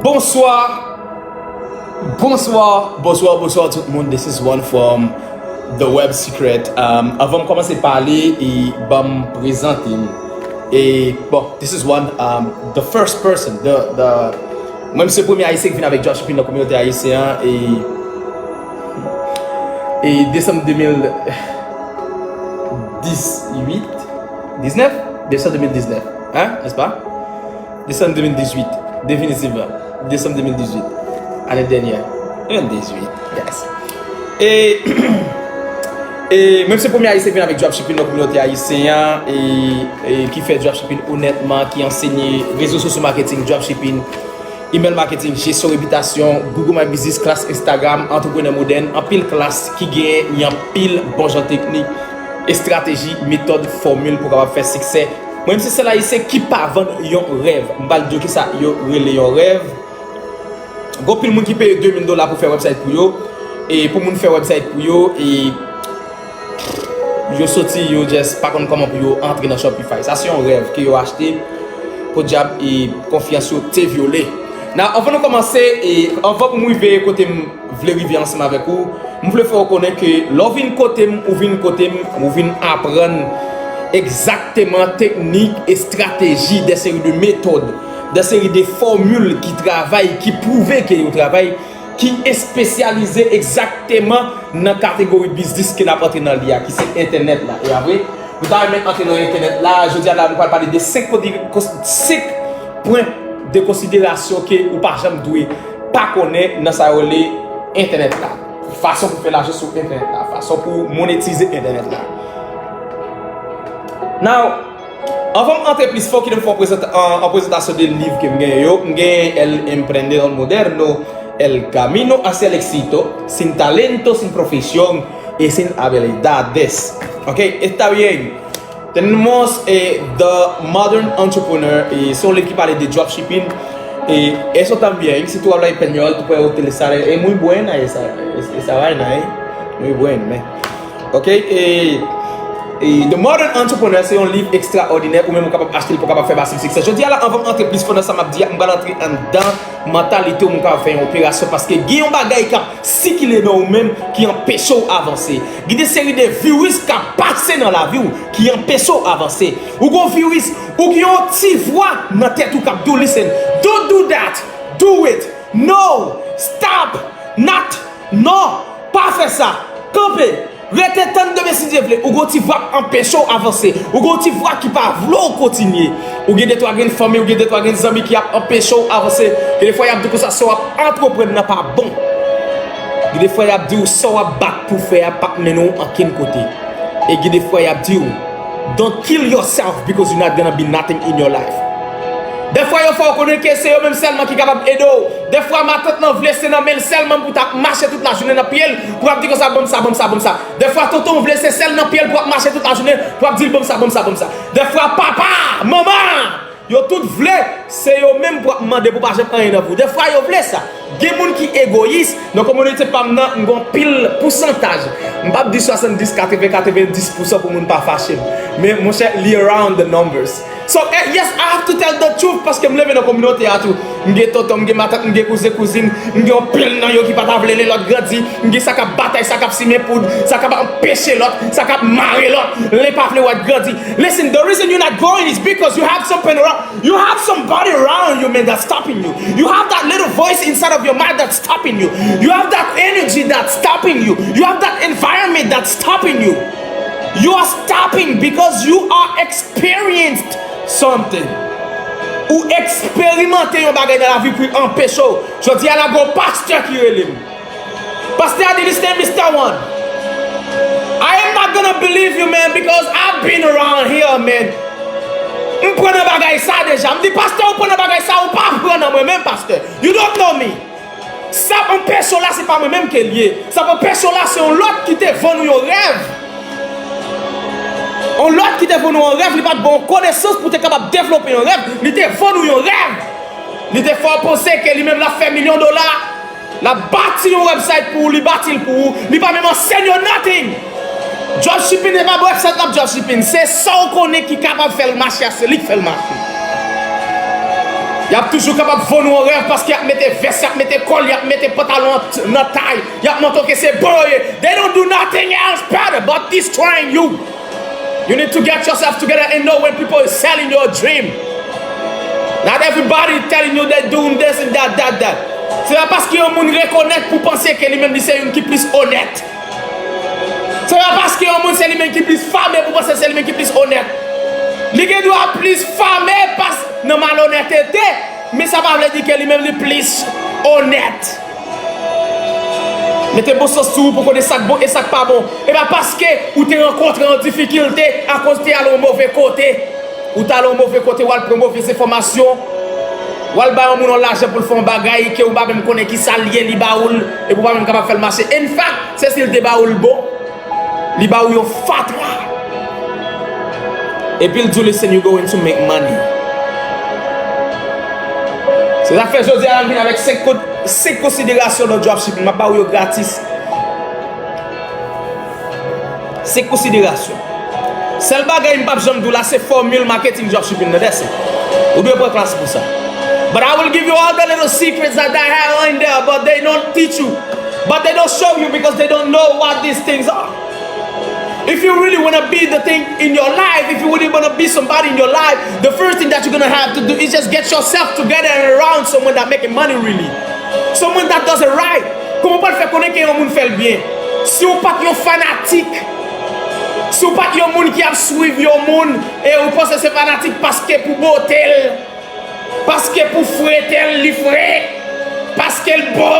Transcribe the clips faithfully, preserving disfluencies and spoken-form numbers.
Bonswa, bonswa, bonswa, bonswa tout moun. This is One from The Web Secret. Um, avan m kòmanse pale, e ban m prezante m. E bon, this is One, um, the first person, the, the, mwen m se premye ayisyen ki vin avèk dropshipping nan kominote ayisyen an, e, e desanm de mil dizuit, diznèf? Desanm de mil diznèf, hein, n'est-ce pas? Desanm de mil dizuit, definitivman. Desanm de mil dizuit, ane dènyè. De mil dizuit, yes. E, e mwen se premye ayisyen ki vin avèk dropshipping nan kominote ayisyen an, e, e ki fè dropshipping onètman, ki ansenye rezo sosyo maketing, dropshipping, email marketing, jesyon repitasyon, Google My Business, klas Instagram, antreprenè modèn, anpil klas ki gen anpil bon jan teknik, estrateji, metòd, fòmil pou kapab fè siksè. Mwen menm se sèl ayisyen ki pa vann yon rèv. M pral di w kisa yo rele yon rèv. Gon pil moun ki peye de mil dola pou fè website pou yo. E pou moun fè website pou yo, e yo soti, yo just pa konn kòman pou yo antre nan Shopify. Sa se yon rèv ke yo achte. Podyab, e konfyans yo te vyole. Nan, anvan nou kòmanse, e anvan pou m rive kote m vle rive ansanm avèk ou, m vle fè w konnen ke lè w vin kote m, ou vin kote m, ou vin aprann egzakteman teknik, estrateji, de seri de metòd, de seri de fòmil ki travay, ki pwouve ke yo travay, ki espesyalize egzakteman nan kategori biznis ke n ap antre nan li a, ki se entènèt la. E apre, nou ta renmen antre nan entènèt la. Jodi a la, nou pral pale de senk kode-, kons-, senk pwen de konsiderasyon ke ou pa janm dwe pa konnen nan sa yo rele entènèt la. Fason pou fè lajan sou entènèt la. Fason pou monetize entènèt la. Now, anvan m antre plis fon, kite m fè yon prezanta-, an, an prezantasyon de liv ke m genyen yo. M genyen El Emprendedor Moderno, El Camino hacia el Éxito, Sin Talento, Sin Profesión y Sin Habilidades. Ok, está bien. Tenemos, eh, The Modern Entrepreneur, e se yon liv ki pale de dropshipping. E eso también, si tú hablas español, tú puedes utilizar, es muy buena esa, es-, esa vaina, eh. Muy buen, man. Ok, e, e The Modern Entrepreneur se yon liv ekstraòdinè, ou menm ou kapab achte l pou kapab fè massive success. Jodi a la, anvan m antre plis fon nan sa m ap di a, m pral antre anndan mantalite w, m kapab fè yon operasyon, paske gen yon bagay k ap sikile nan ou menm ki anpeche w avanse. Gen de seri de viris k ap pase nan lavi w ki anpeche w avanse. Ou gon viris, ou gen yon ti vwa nan tèt ou k ap di w, "Listen, don't do that, do it, no, stop, not, non, pa fè sa, kanpe, rete tann demen si Dye vle." Ou gon ti vwa k ap anpeche w avanse. Ou gon ti vwa ki pa vle w kontinye. Ou gen de twa grenn fanmi, ou gen de twa grenn zanmi ki ap anpeche w avanse. Gen de fwa y ap di w konsa sa w ap antreprann nan pa bon. Gen de fwa y ap di w sa w ap bat pou fè a p ap mennen w ankenn kote. E gen de fwa y ap di w, "Don't kill yourself because you're not gonna be nothing in your life." Dèfwa yo fè w konnen ke se yo menm sèlman ki kapab ede w. Dèfwa matant lan vle se nan men l sèlman pou t ap mache tout lajounen nan pye l, pou ap di konsa, "Ban m sa, ban m sa, ban m sa." Dèfwa tonton w vle se sèl nan pye l pou ap mache tout lajounen, pou ap di l, "Ban m sa, ban m sa, ban m sa." Dèfwa papa, manman, yo tout vle se yo menm pou ap mande pou pa janm anyen nan vi w. Dèfwa yo vle sa. Gen moun ki egoyis. Nan kominote pa m nan, m gon pil pousantaj. M p ap di swasanndis, katreven, katrevendis pousan pou moun pa fache m. Men, monchè, li around the numbers. So, eh, yes, I have to tell the truth, paske m leve nan kominote a tou. M gen tonton, m gen matant, m gen kouzen, kouzin, m gen yon pil nan yo ki pa ta vle lè lòt grandi. M gen sa k ap batay, sa k ap simen poud, sa k ap anpeche lòt, sa k ap mare lòt, lè pa vle wè grandi. Listen, the reason you're not growing is because you have something around, you have somebody around you, man, that's stopping you. You have that little voice inside of your mind that's stopping you. You have that energy that's stopping you. You have that environment that's stopping you. You are stopping because you are experienced something. Ou eksperimante yon bagay nan lavi pou anpeche w. Jodi a la, gon pastè ki rele m. Pastè a di, "Listen, Mister One, I am not gonna believe you, man, because I've been around here, man." M pran nan bagay sa deja. M di, "Pastè, ou pran nan bagay sa, ou pa pran nan mwen menm, pastè. You don't know me." Sa k anpeche w la, se pa mwen menm ke l ye. Sa k anpeche w la, se yon lòt ki te vann ou yon rèv. Yon lòt ki te vann ou yon rèv, li pa t ba w konesans pou te kapab devlope yon rèv, li te vann ou yon rèv. Li te fè w panse ke li menm l ap fè milyon dola, l ap bati yon website pou ou, li bati l pou ou, li pa menm ansenye w nothing. Dropshipping se pa website l ap dropshipping, se sa w konnen ki kapab fè l mache a, se li k fè l mache. Y ap toujou kapab vann ou yon rèv paske y ap mete vès, y ap mete kòl, y ap mete pantalon an t- nan tay, y ap montre w ke se bon yo ye. They don't do nothing else better but destroying you. You need to get yourself together and know when people is selling your dream. Not everybody telling you they doing this and that, that, that. Se pa paske yon moun rekonèt pou panse ke li menm li se youn ki plis onèt. Se pa paske yon moun se li menm ki plis fame pou panse se li menm ki plis onèt. Li gen dwa plis fame pas nan malonètete, men sa pa vle di ke li menm li plis onèt. Mete bon sans sou ou pou konnen sa k bon e sa k pa bon. E pa paske ou te rankontre yon difikilte akoz ou te al yon move kote. Ou t al yon move kote, w al pran move enfòmasyon, w al bay yon moun yon lajan pou l fè yon bagay ke ou pa menm konnen ki sa l ye, li ba ou l, epi ou pa menm kapab fè l mache. In fact, se si l te ba ou l bon, li ba ou yon fatra. Epi l di w, listen, you going to make money. Se sa k fè jodi a, m vin avèk senk kon- senk konsiderasyon nan dropshipping. M ap ba ou yo gratis. Senk konsiderasyon. Sèl bagay m p ap janm di w la, se fòmil marketing dropshipping nan, that's it. Ou dwe pran klas pou sa. But I will give you all the little secrets that I have in there, but they don't teach you. But they don't show you because they don't know what these things are. If you really want to be the thing in your life, if you really want to be somebody in your life, the first thing that you're going to have to do is just get yourself together and around someone that making money really. Someone that does it right. Kòman w pral fè konnen ke yon moun fè l byen? Si w pa t yon fanatik, si w pa t yon moun ki ap swiv yon moun e ou panse se fanatik paske pou bote l, paske pou frete l li fre, paske l bo,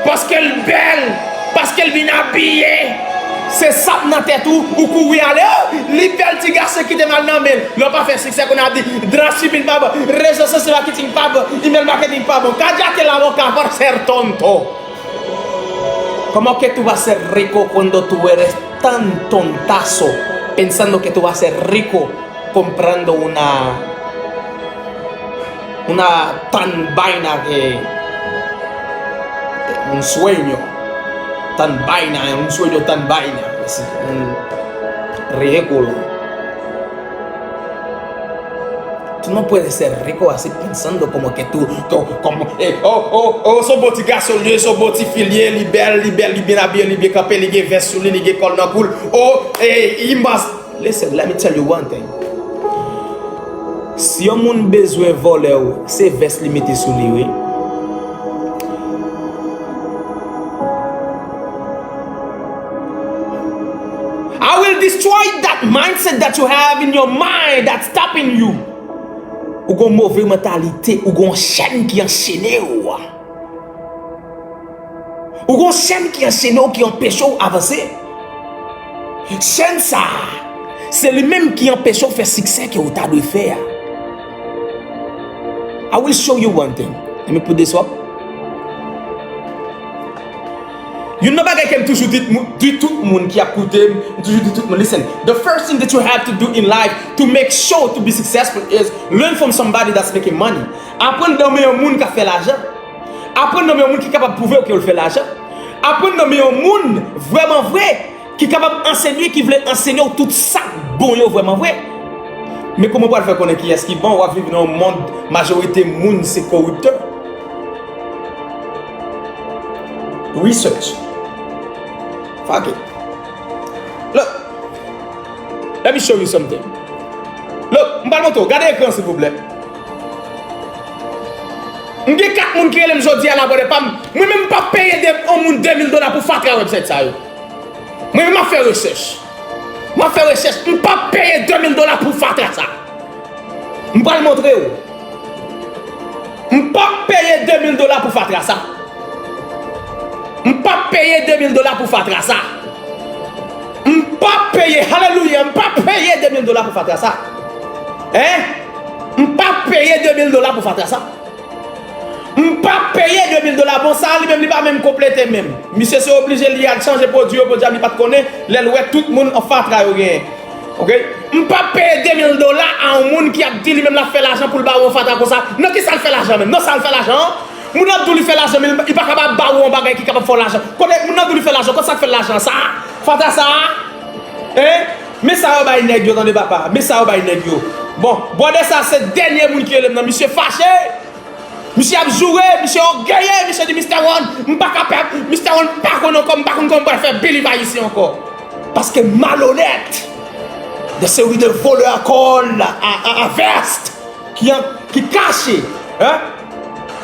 paske l bèl, paske l byen abiye. Se sa k nan tèt ou, ou kouri ale, oh, li bèl ti gason kite m al nan men l. Lè w pa fè siksè kounye a ap di, dropshipping pa bon, rezo sosyo marketing pa bon, email marketing pa bon. Cállate la boca por ser tonto. ¿Cómo que tú vas a ser rico cuando tú eres tan tontazo pensando que tú vas a ser rico comprando una, una tan vaina que, un sueño, tan vaina, un sueño tan vaina, es un ridículo. Tú no puedes ser rico así pensando como que tú, tú, como, eh, oh, oh, oh, son bon ti gason li ye, son bon ti fi li ye, li bèl, li bèl, li byen abiye, li byen kanpe, li gen vès sou li, li gen kòl nan kou l. Oh, eh, he must Listen, let me tell you one thing. Si yon moun bezwen vòlè w, se vès li mete sou li, wi. I will destroy that mindset that you have in your mind that's stopping you. Ou gon move mantalite, ou gon chèn ki anchene w. Ou gon chèn ki anchene w, ki anpeche w avanse. Chèn sa a, se li menm ki anpeche w fè siksè ke w ta dwe fè a. I will show you one thing. Let me put this up. Youn nan bagay ke m toujou di, di tout moun ki ap koute m, m toujou di tout moun, listen, the first thing that you have to do in life to make sure to be successful is learn from somebody that's making money. Aprann nan men yon moun k ap fè lajan. Aprann nan men yon moun ki kapab pwouve w ke l fè lajan. Aprann nan men yon moun vrèman vre ki kapab ansenye, ki vle ansenye w tout sa k bon yo vrèman vre. Men kòman w pral fè konnen kiyès ki bon? W ap viv nan yon mond majorite moun se koriptè. Research. Fuck it. Look. Let me show you something. Look, m pral montre w. Gade ekran, silvouplè. M gen kat moun ki rele m jodi a la, brother pa m. Mwen menm, m p ap peye de, yon moun de mil dola pou fatra website sa yo. Mwen menm, m ap fè rechèch. M ap fè rechèch. M p ap peye de mil dola pou fatra sa. M pral montre w. M p ap peye de mil dola pou fatra sa. M p ap peye de mil dola pou fatra sa. M p ap peye, alelouya, m p ap peye de mil dola pou fatra sa. Hein? M p ap peye de mil dola pou fatra sa. M p ap peye de mil dola. Bon, sa a li menm, li pa menm konplete menm. Misye se oblije li al chanje pwodui yo, podyab li pa t konnen, lè l wè tout moun an fatra yo genyen. Ok? M p ap peye de mil dola a yon moun ki ap di li menm l ap fè lajan pou l ba ou yon fatra konsa. Nan kisa l fè lajan menm? Nan sa l fè lajan an? Moun ap di w li fè lajan, men li pa kapab ba ou yon bagay ki kapab fè w lajan. Kote moun nan di w li fè lajan, kote sa k fè l lajan sa? Fatra sa? Hein? Men sa yo bay nèg yo, tande papa. Men sa yo bay nèg yo. Bon, brother sa se dènye moun ki rele m nan. Misye fache. Misye ap joure, misye ògeye, misye di Mister One, m pa kapab, Mister One pa konn ankò, m pa konn kòman m pral fè believe Ayisyen ankò. Paske malonèt, de seri de volè a kòl, a, a, a vèst, ki, an, ki kache. Hein?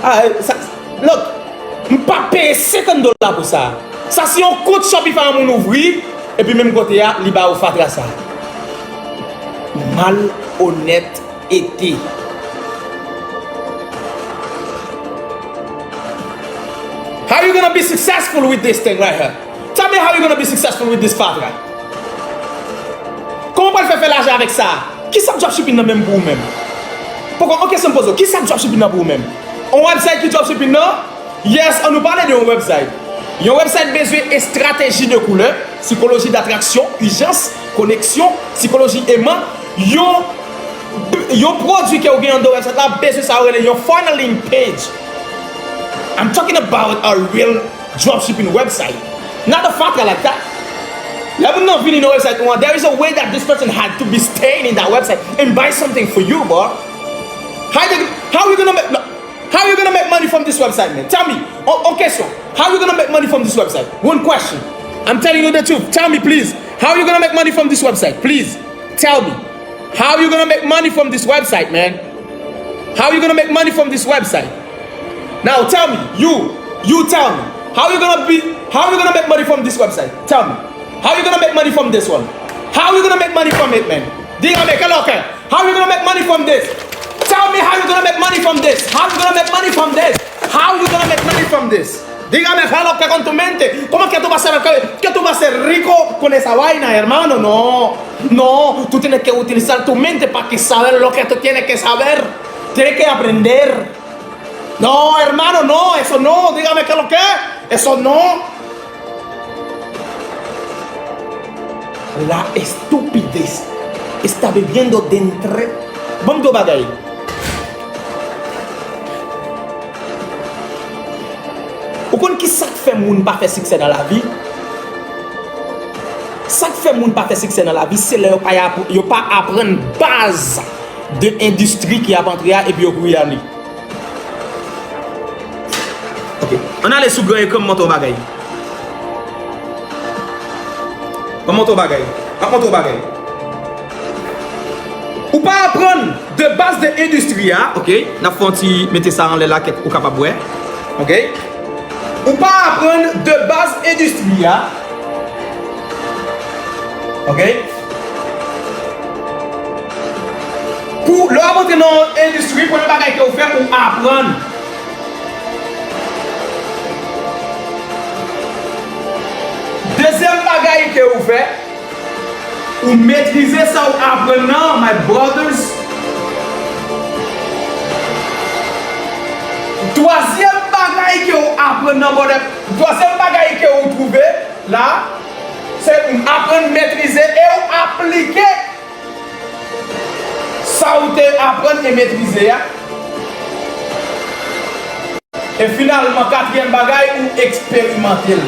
Ah, sa, look, m pa peye senkant dola pou sa. Sa se yon kont Shopify yon moun ouvri, epi menm kote a, li ba ou fatra sa. Malonèt ete. How you gonna be successful with this thing right here? Tell me how you gonna be successful with this fatra. Kòman w pral fè fè lajan avèk sa? Kisa dropshipping nan menm pou ou menm? Poko, ok, se m poze w, kisa dropshipping nan pou ou menm? On website ki dropshipping nan? Yes, an nou pale de yon website. Yon website bezwen estrateji de koulè, sikoloji datraksyon, ijans, koneksyon, sikoloji eman, yon, yon pwodui ke w gen anndan website la, bezwen sa yo rele yon funneling page. I'm talking about a real dropshipping website. Not a fatra like that. Lè moun nan vini nan website ou an, there is a way that this person had to be staying in that website and buy something for you, bro. How you, how you gonna make, how you gonna make money from this website, man? Tell me. On, on kesyon. How you gonna make money from this website? One question. I'm telling you the truth. Tell me, please. How you gonna make money from this website? Please. Tell me. How you gonna make money from this website, man? How you gonna make money from this website? Now tell me, you, you tell me. How you gonna be, how you gonna make money from this website? Tell me. How you gonna make money from this one? How you gonna make money from it, man? Dígame, ¿qué es lo que? How you gonna make money from this? Tell me how you gonna make money from this. How you gonna make money from this? How you gonna make money from this? Dígame, ¿qué es lo que con tu mente? ¿Cómo es que tú vas a ser, que tú vas a ser rico con esa vaina, hermano? No, no, tú tienes que utilizar tu mente para que saber lo que tú tienes que saber. Tienes que aprender. No, hermano, no, eso no, dígame qué es lo que es. Eso no. La estupidez está bebiendo de entre. Ban m di w bagay. Ou konn ki sa k fè moun pa fè siksè nan lavi? Sa k fè moun pa fè siksè nan lavi, se lè yo pa, yo pa aprann baz de endistri ki ap antre a epi yo kouri ale. Ok. Ann ale sou gran ekran, m montre w bagay. Ban m montre w bagay. M ap montre w bagay. Ou pa aprann de baz de endistri a, ok? N ap fè yon ti mete sa anlè la, kèk ou kapab wè. Ok? Ou pa aprann de baz endistri a. Ok? Pou lè w ap antre nan yon endistri, premye bagay ke w fè, ou aprann. Dezyèm bagay ke ou fè, ou metrize sa w aprann nan, my brothers. Twazyèm bagay ke ou aprann nan, brother, twazyèm bagay ke ou twouve la, se aprann metrize e ou aplike sa ou te aprann e metrize a. E finalman, katriyèm bagay, ou eksperimante l.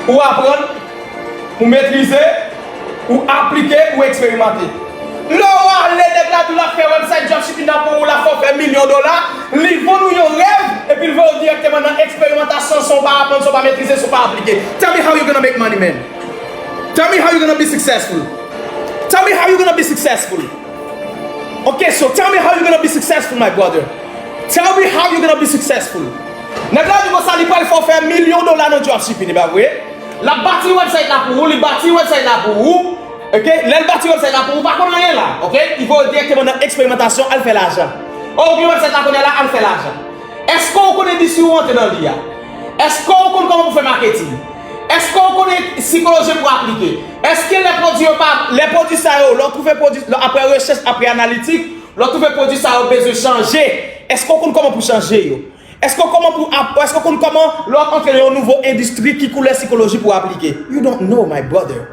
Ou aprann, ou metrize, ou aplike, ou eksperimante. Lè w ale, nèg la di w l ap fè website dropshipping nan pou ou, l ap fè w fè milyon dola, li vann ou yon rèv, epi l voye w dirèkteman nan eksperimantasyon san w pa aprann, san w pa metrize, san w pa aplike. Tell me how you gonna make money, man. Tell me how you gonna be successful. Tell me how you gonna be successful. Ok, so tell me how you gonna be successful, my brother. Tell me how you gonna be successful. Nèg la di konsa, li pral fè w fè milyon dola nan dropshipping, e pa vre? L ap bati website la pou ou, li bati website la pou ou. Ok? Lè l bati website la pou ou, ou pa konn anyen la. Ok? Li voye w dirèkteman nan eksperimantasyon, al fè lajan. O, ou gen website la kounye a la, al fè lajan. Èske ou konn endistri ou antre nan li a? Èske ou konn kòman pou fè maketing? Èske ou konnen sikoloji pou aplike? Èske lè pwodui yo pa, lè pwodui sa yo, lè w twouve pwodui, lè, apre rechèch, apre analitik, lè w twouve pwodui sa yo bezwen chanje, èske ou konn kòman pou chanje yo? Èske w konn kòman pou ap-, èske w konn kòman lè w ap antre nan yon nouvo endistri, ki koulè sikoloji pou w aplike? You don't know, my brother.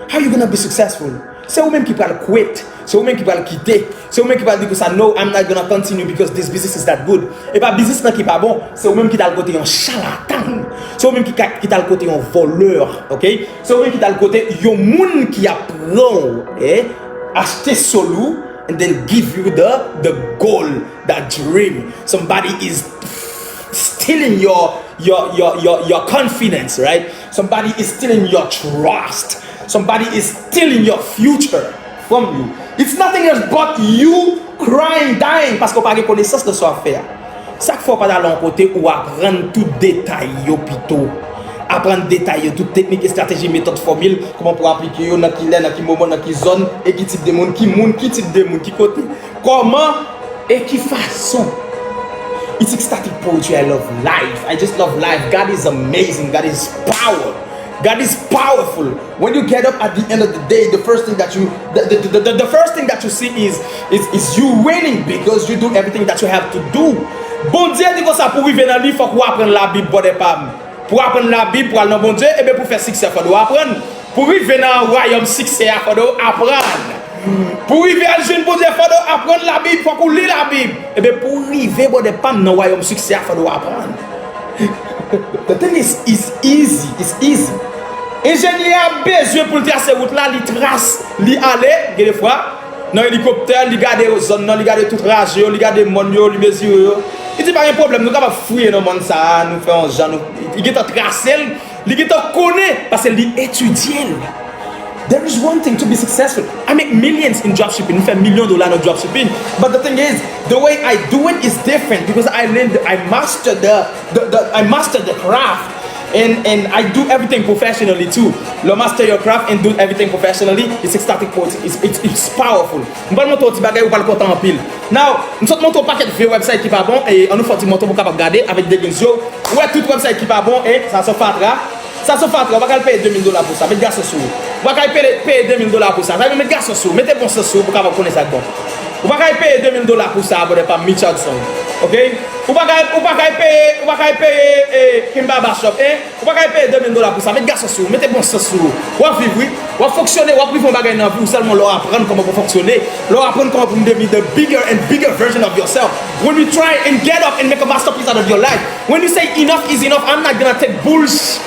How you gonna be successful? Se ou menm ki pral quit. Se ou menm ki pral kite. Se ou menm ki pral di konsa, "No, I'm not gonna continue because this business is that good." E pa biznis lan ki pa bon. Se ou menm ki t al kote yon chalatan. Se ou menm ki, ka- ki t al kote yon vòlè, ok? Se ou menm ki t al kote yon moun ki ap pran w, eh, achte soul ou, and then give you the, the goal, that dream. Somebody is stealing your, your, your, your, your confidence, right? Somebody is stealing your trust. Somebody is stealing your future from you. It's nothing else but you crying, dying, paske w pa gen konesans nan sa w ap fè a. Sa k fè w pa t al yon kote ou aprann tout detay yo pito. Aprann detay yo, tout teknik, estrateji, metòd, fòmil, kòman pou aplike yo, nan ki lè, nan ki moman, nan ki zòn, e ki tip de moun, ki moun, ki tip de moun, ki kote, kòman, e ki fason. It's ecstatic poetry. I love life. I just love life. God is amazing. God is power. God is powerful. When you get up at the end of the day, the first thing that you the, the, the, the, the first thing that you see is is is you winning because you do everything that you have to do. Bondye di konsa, pou rive nan li, fòk ou aprann Labib, bwòdè pa m. Pou aprann Labib, pou al nan Bondye, ebe, pou fè siksè, fòk ou aprann. Pou rive nan wayòm siksè a, fòk ou aprann. Pou rive al jwenn Bondye, fòk ou aprann Labib, fòk ou li Labib. Ebe, pou rive, bwòdè pa m, nan wayòm siksè a, fòk ou aprann. The thing is, is easy, is easy. Enjenyè a bezwen pou l trase wout la, li tras, li ale, gen de fwa, nan elikoptè, li gade zòn nan, li gade tout raje yo, li gade mòn yo, li mezire yo. Li di, "Pa gen pwoblèm, nou kapab fouye nan mòn sa a, nou fè yon jan, nou," li gentan trase l, li gentan konnen, paske li etidye l. There is one thing to be successful. I make millions in dropshipping. M fè milyon dola nan dropshipping. But the thing is, the way I do it is different because I learned, I mastered the, the, the I mastered the craft. And, and I do everything professionally too. Lè w master your craft and do everything professionally, it's ecstatic poetry. It's, it's, it's powerful. M pral montre w ti bagay, ou pral kontan anpil. Now, m sot montre w pakèt vye website ki pa bon, e ann nou fè yon ti montre pou w kapab gade avèk de grenn zye w. Ou wè tout website ki pa bon, e sa se fatra. Sa se fatra, ou pa ka al peye de mil dola pou sa. Met gason sou ou. Ou pa ka al peye, peye de mil dola pou sa. Sa vle di met gason sou ou. Mete bon sans sou ou pou w kapab konnen sa k bon. Ou pa ka al peye de mil dola pou sa, brother pa m, Richardson. Ok? Ou pa ka, ou pa ka al peye, ou pa ka al peye, eh, Kimba Bashop, eh? Ou pa ka al peye de mil dola pou sa. Met gason sou ou. Mete bon sans sou ou. W ap viv, wi. W ap fonksyone, w ap rive yon bagay nan vi w sèlman lè w aprann kòman pou fonksyone. Lè w aprann kòman pou w devni the bigger and bigger version of yourself. When you try and get up and make a masterpiece out of your life, when you say enough is enough, I'm not gonna take bullshit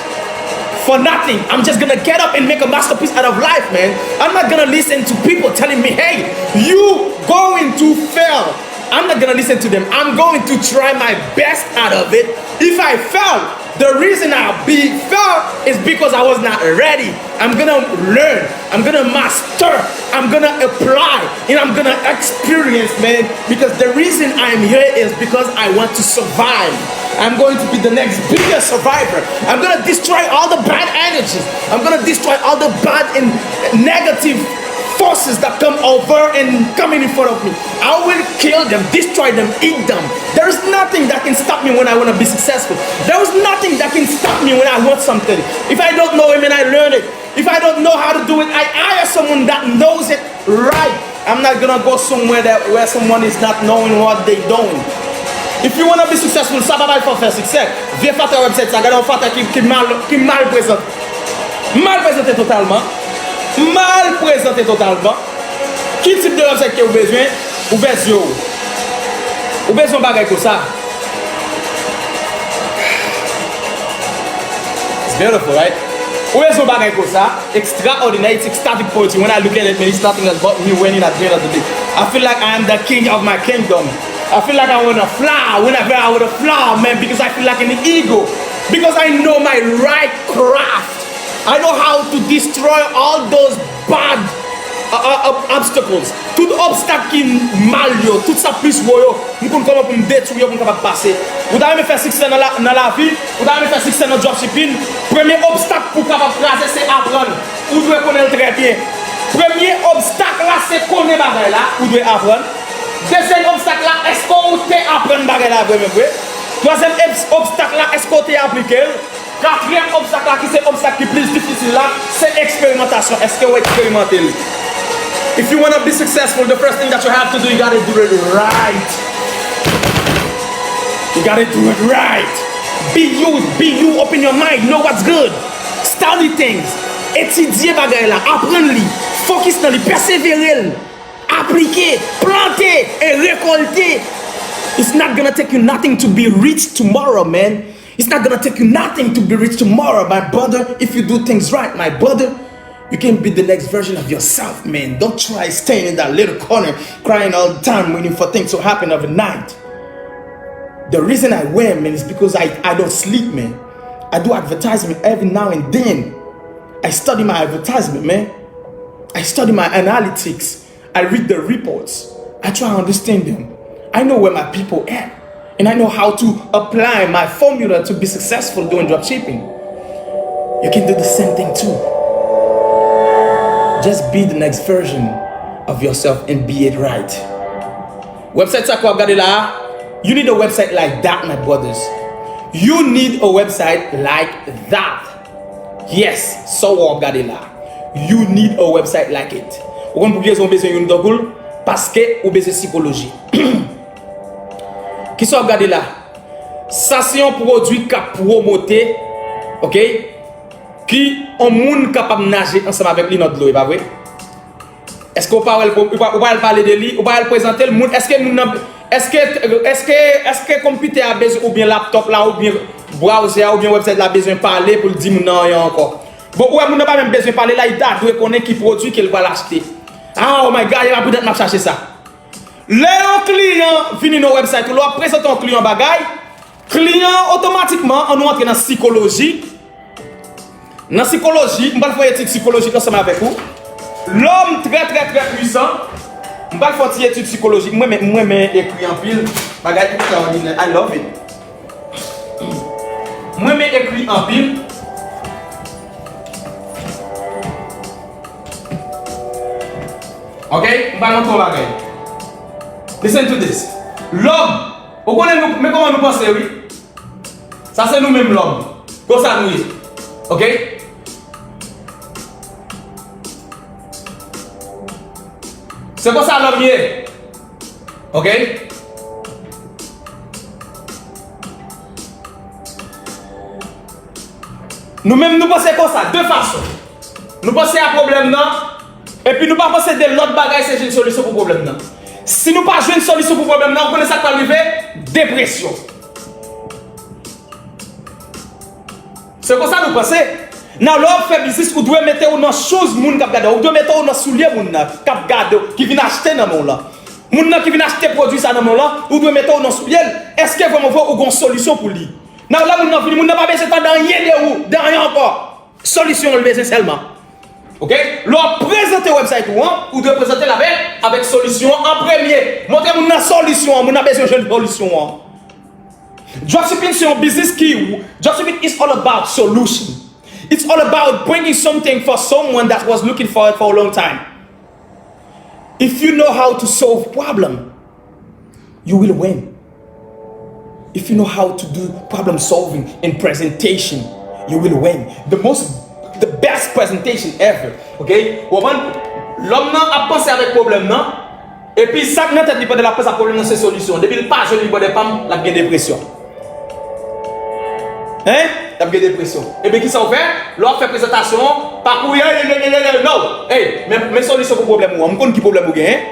for nothing. I'm just gonna get up and make a masterpiece out of life, man. I'm not gonna listen to people telling me, "Hey, you going to fail." I'm not gonna listen to them. I'm going to try my best out of it. If I fail, the reason I be fail is because I was not ready. I'm gonna learn. I'm gonna master. I'm gonna apply. And I'm gonna experience, man. Because the reason I'm here is because I want to survive. I'm going to be the next biggest survivor. I'm gonna destroy all the bad energies. I'm gonna destroy all the bad and negative forces that come over and coming in front of me. I will kill them, destroy them, eat them. There is nothing that can stop me when I want to be successful. There is nothing that can stop me when I want something. If I don't know it, man, I learn it. If I don't know how to do it, I hire someone that knows it right. I'm not gonna go somewhere that where someone is not knowing what they doing. If you wanna be successful, sa pa bay fò fè siksè. Vye fatra website sa, gade yon fatra ki, ki mal, ki mal prezante. Mal prezante totalman. Mal prezante totalman. Ki tip de website ke ou bezwen? Ouvè zye w. Ou bezwen yon bagay konsa. It's beautiful, right? Ou bezwen yon bagay konsa. Extraordinary, it's ecstatic poetry. When I look at it, man, it's nothing else but me winning at the end of the day. I feel like I am the king of my kingdom. I feel like I wanna fly whenever I wanna fly, man, because I feel like an eagle. Because I know my right craft. I know how to destroy all those bad uh, uh, uh, obstacles. Tout obstak ki mal yo, tout sa plis wo yo, m konn kòman pou m detwi yo pou m kapab pase. Ou ta renmen fè siksè nan la, nan lavi, ou ta renmen fè siksè nan dropshipping, premye obstak pou w kapab kraze se aprann. Ou dwe konnen l trè byen. Premye obstak la se konnen bagay la, ou dwe aprann. Dezyèm obstak la, èske w te aprann bagay la vre menm vre? Twazyèm obs- obstak la, èske w te aplike l? Katriyèm obstak la, ki se obstak ki plis difisil la, se eksperimantasyon. Èske w eksperimante l? If you wanna be successful, the first thing that you have to do, you gotta do it right. You gotta do it right. Be you, be you, open your mind, know what's good. Study things. Etidye bagay la, aprann li, focus nan li, pèsevere l, aplike, plante e rekòlte. It's not gonna take you nothing to be rich tomorrow, man. It's not gonna take you nothing to be rich tomorrow, my brother. If you do things right, my brother, you can be the next version of yourself, man. Don't try staying in that little corner crying all the time waiting for things to happen overnight. The reason I win, man, is because I, I don't sleep, man. I do advertisement every now and then. I study my advertisement, man. I study my analytics. I read the reports. I try to understand them. I know where my people at. And I know how to apply my formula to be successful doing dropshipping. You can do the same thing too. Just be the next version of yourself and be it right. Website sa ke w ap gade la, you need a website like that, my brothers. You need a website like that. Yes, sa w ap gade la. You need a website like it. Ou konn pou ki rezon w bezwen youn tankou l? Paske ou bezwen sikoloji. Kisa w ap gade la? Sa se yon pwodui k ap pwomote, ok, ki yon moun kapab naje ansanm avèk li nan dlo, e pa vre? Èske ou pa wè l, ou pa, ou pa wè l pale de li, ou pa wè l prezante l? Moun, èske moun nan, èske, èske, èske konpitè a bezwen, oubyen laptòp la, oubyen brawzè a, oubyen website la bezwen pale pou l di moun nan anyen ankò? Bon, ou wè moun nan pa menm bezwen pale la, li ta dwe konnen ki pwodui ke l pral achte. Ah, oh my God, e pa pou dat m ap chache sa. Lè yon kliyan vini nan website ou, lè w ap prezante yon kliyan bagay, kliyan an otomatikman, ann nou antre nan sikoloji. Nan sikoloji, m pral fè yon etid sikolojik ansanm avèk ou. Lòm trè, trè, trè pwisan. M pral fè yon ti etid sikolojik. Mwen, mwen, mwen ekri anpil. Bagay ekstraòdinè. I love it. Mwen, mwen ekri anpil. Ok? M pral montre yon bagay. Listen to this. Lòm, ou konnen nou, men kòman nou panse, wi. Sa se nou menm lòm. Konsa nou ye. Ok? Se konsa lòm ye. Ok? Nou menm nou panse konsa, de fason. Nou panse a pwoblèm nan, epi nou pa panse de lòt bagay, se jwenn solisyon pou pwoblèm nan. Si nou pa jwenn solisyon pou pwoblèm nan, ou konnen sa k pral rive? Depresyon. Se konsa nou panse. Nan lè w ap fè biznis, ou dwe mete w nan shoes moun k ap gade w. Ou dwe mete w nan soulye moun nan k ap gade w, ki vin achte nan men w lan. Moun nan ki vin achte pwodui sa nan men w lan, ou dwe mete w nan soulye l. Èske vrèman vre ou gen yon solisyon pou li? Nan lè moun nan vini, moun nan pa bezwen tande anyen de ou, de anyen ankò. Solisyon l bezwen sèlman. Ok? Lè w ap prezante website ou an, ou dwe prezante l avèk, avèk solisyon an an premye. Montre moun nan solisyon an, moun nan bezwen jwenn solisyon an. Dropshipping se yon biznis ki, dropshipping is all about solution. It's all about bringing something for someone that was looking for it for a long time. If you know how to solve problem, you will win. If you know how to do problem solving and presentation, you will win. The most, the best presentation ever. Ok? Ou konprann? Lòm nan ap panse avèk pwoblèm nan. Epi sa k nan tèt li pandan l ap panse a pwoblèm nan se solisyon. Depi l pa jwenn li, bòdè pa m, l ap gen depresyon. Hein? L ap gen depresyon. Ebyen kisa w fè? Lè w ap fè prezantasyon an, pa kouri, hey, hey, hey, hey, hey, no! Hey, men, men solisyon pou pwoblèm ou an. M konn ki pwoblèm ou genyen.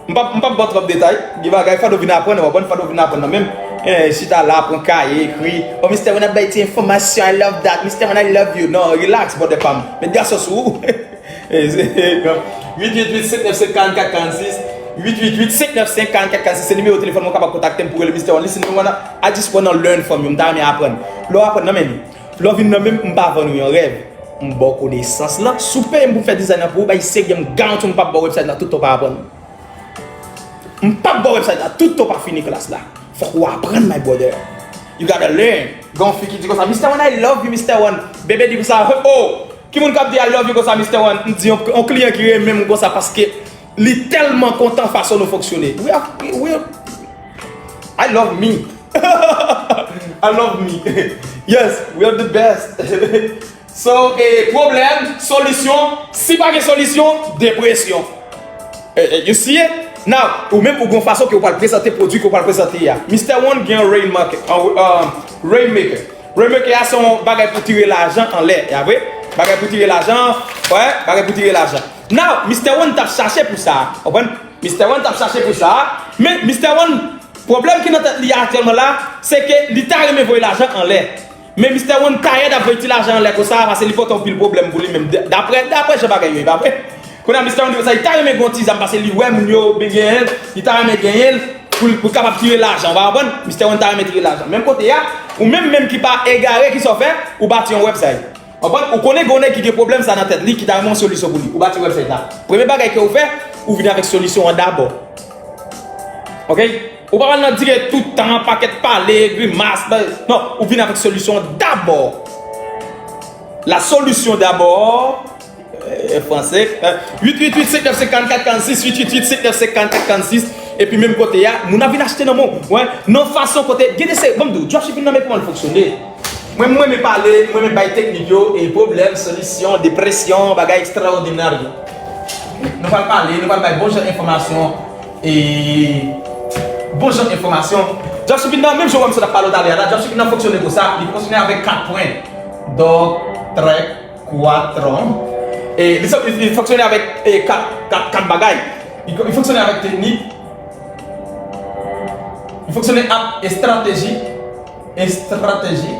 M p ap, m p ap ba w twòp detay. Gen bagay fado vin aprann, w konprann, fado vin aprann nan menm. Eh, chita la, pran kaye, ekri. Oh, Mister One ap bay ti enfòmasyon, I love that. Mister One, I love you. Non, relax, bòdè pa m. Met gason sou ou. Uit uit uit, senk nèf senk, karannkat karannsis. Uit uit uit, senk nèf senk, karannkat karannsis. Se nimewo telefòn mwen, ou kapab kontakte m pou rele Mister One. Listen, me wanna, I just wanna learn from you. M ta renmen aprann. Lè w aprann nan men li. Lè w vin nan men m, m pa vann ou yon rèv. M ba w konesans lan. Si w peye m pou m fè dizayn lan pou ou, bay serye, m garanti w m p ap ba w website la tout tan w pa aprann. M p ap ba w website la tout tan w pa fini klas la. Fòk ou aprann, my brother. You gotta learn. Gen yon fi ki di konsa, Mister One, I love you, Mister One. Bebe di konsa, oh, ki moun k ap di I love you konsa, Mister One? M di yon, yon kliyan ki renmen m konsa paske li tèlman kontan fason nou fonksyone. We are, we, we are, I love me. I love me. Yes, we are the best. So, eh, pwoblèm, solisyon. Si pa gen solisyon, depresyon. Eh, eh, you see it? Now, ou menm ou gon fason ke ou pral prezante pwodui ke ou pral prezante a. Mister One gen Rainmaker, uh, uh, Rainmaker. Rainmaker a se yon bagay pou tire lajan anlè, ya vre? Bagay pou tire lajan, wè, bagay pou tire lajan. Now, Mister One t ap chache pou sa, konprann? Mister One t ap chache pou sa, men Mister One Pwoblèm ki nan tèt li aktyèlman la, se ke li ta renmen voye lajan anlè. Men Mistè One tayè ap voye ti lajan anlè konsa, paske li pote yon pil pwoblèm pou li menm. D-, daprè, daprè jan bagay yo ye, pa vre? Kounye a, Mistè One di konsa, li ta renmen gen yon ti zam, paske li wè moun yo byen genyen l, li ta renmen genyen l pou, pou kapab tire lajan, ou pa konprann? Mistè One ta renmen tire lajan. Menm kote a, ou menm, menm ki pa egare, ki sa w fè, ou bati yon website. Konprann? Ou konnen gen yon nèg ki gen pwoblèm sa nan tèt li, ki ta renmen yon solisyon pou li. Ou bati website la. Premye bagay ke ou fè, ou vin avèk solisyon an dabò. Oke? Ou pa pral nan dire tout tan, pakèt pale, grimas, ba-, non, ou vin avèk solisyon an dabò. La solution d'abord, euh, français, euh, huit huit huit cinq neuf cinq quatre quatre quarante-six, huit huit huit cinq neuf cinq quatre quatre quarante-six, epi menm kote a, moun ap vin achte nan men w, wè, nan fason kote, gen de se, ban m di w, dropshipping nan men kòman l fonksyone. Mwen, mwen renmen pale, mwen renmen bay teknik yo, e pwoblèm, solisyon, depresyon, bagay ekstraòdinè. Nou pral pale, nou pral bay bon jan enfòmasyon, e bon jan enfòmasyon. Dropshipping nan, menm jan w wè m sot ap pale w talè a la, dropshipping nan fonksyone konsa, li fonksyone avèk kat pwen. Dò, trèk, kwatron. E li, li, li fonksyone avèk, e, kat, kat, kat bagay. Li, li fonksyone avèk teknik. Li fonksyone ak estrateji. Estrateji.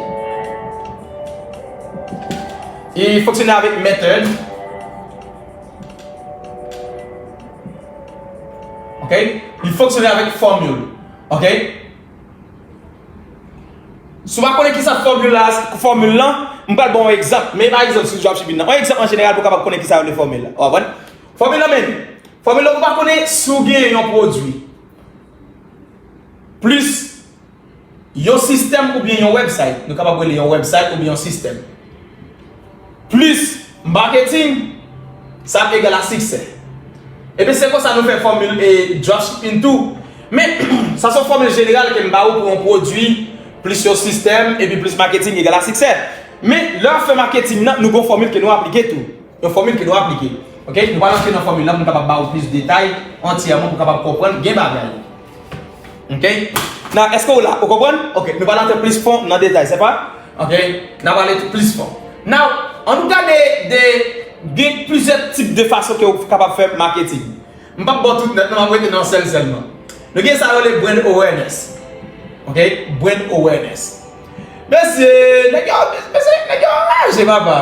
Li fonksyone avèk method. Oke? Li fonksyone avèk fòmil. Oke? Si w pa konnen kisa fòmil la, fòmil lan, m pral ba w yon egzanp. Men pa egzanp sou dropshipping nan. Yon egzanp an jeneral pou w kapab konnen kisa yo rele fòmil la. Ou konprann? Fòmil lan men, fòmil lan ou pa konnen si w genyen yon pwodui. Plis yon sistèm oubyen yon website. Nou kapab rele yon website oubyen yon sistèm. Plis maketing, sa ap egal a siksè. Ebyen, se konsa nou fè fòmil e dropshipping tou. Men, sa se yon fòmil jeneral ke m ba ou pou yon pwodui, plis yon sistèm, epi plis maketing egal a siksè. Men, lè w ap fè maketing nan, nou gen yon fòmil ke nou aplike tou. Yon fòmil ke nou aplike. Oke? Nou pral antre nan fòmil lan pou n kapab ba ou plis detay antyèman pou w kapab konprann gen bagay. Oke? Nan, èske w la? Ou konprann? Oke, nou pral antre plis fon nan detay, se pa? Oke, n ap ale plis fon. Now, ann nou gade de, gen plizyè tip de fason ke w kapab fè maketing. M p ap ba w tout nèt, non, m ap rete nan sèl sèlman. Nou gen sa yo rele brand awareness. Oke? Brand awareness. Mesye, nèg yo, mesye, nèg yo anraje, papa.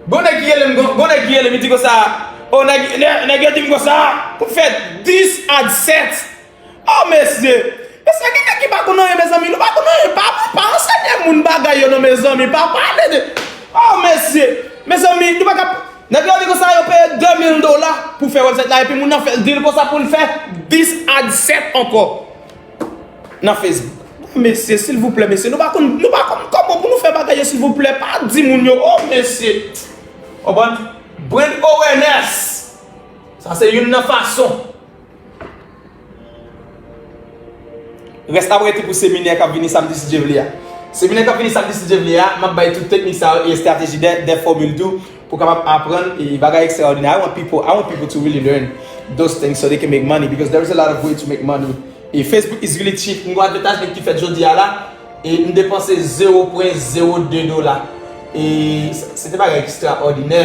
Gon nèg ki rele m, gon, gon nèg ki rele m, li di konsa, o, nèg, nèg, nèg yo di m konsa, pou m fè dis adsets. O, mesye! Mesye, gen nèg ki pa konn anyen, mezanmi. Nou pa konn anyen. Pa, pa ansenye moun bagay yo, non, mezanmi. Pa pale de. O, mesye! Mezanmi, nou pa ka. Nèg yo di konsa, yo peye de mil dola pou fè website la, epi moun nan fè deal konsa pou l fè dis adsets ankò. Nan Facebook. Mesye, silvouplè, mesye, nou pa konn, nou pa konn kòman pou nou fè bagay yo, silvouplè. Pa di moun yo, o, mesye. Konprann? Brand awareness. Sa se youn nan fason. Rès la ap rete pou seminè k ap vini samdi si Dye vle a. Seminè k ap vini samdi si Dye vle a, m ap bay tout teknik sa yo e estrateji de, de fòmil tou pou kapab aprann e bagay ekstraòdinè. I want people, I want people to really learn those things so they can make money because there is a lot of way to make money. E Facebook is really cheap. M gon advertisement ki fèt jodi a la e m depanse zewo pwen zewo de dola. E se te bagay ekstraòdinè.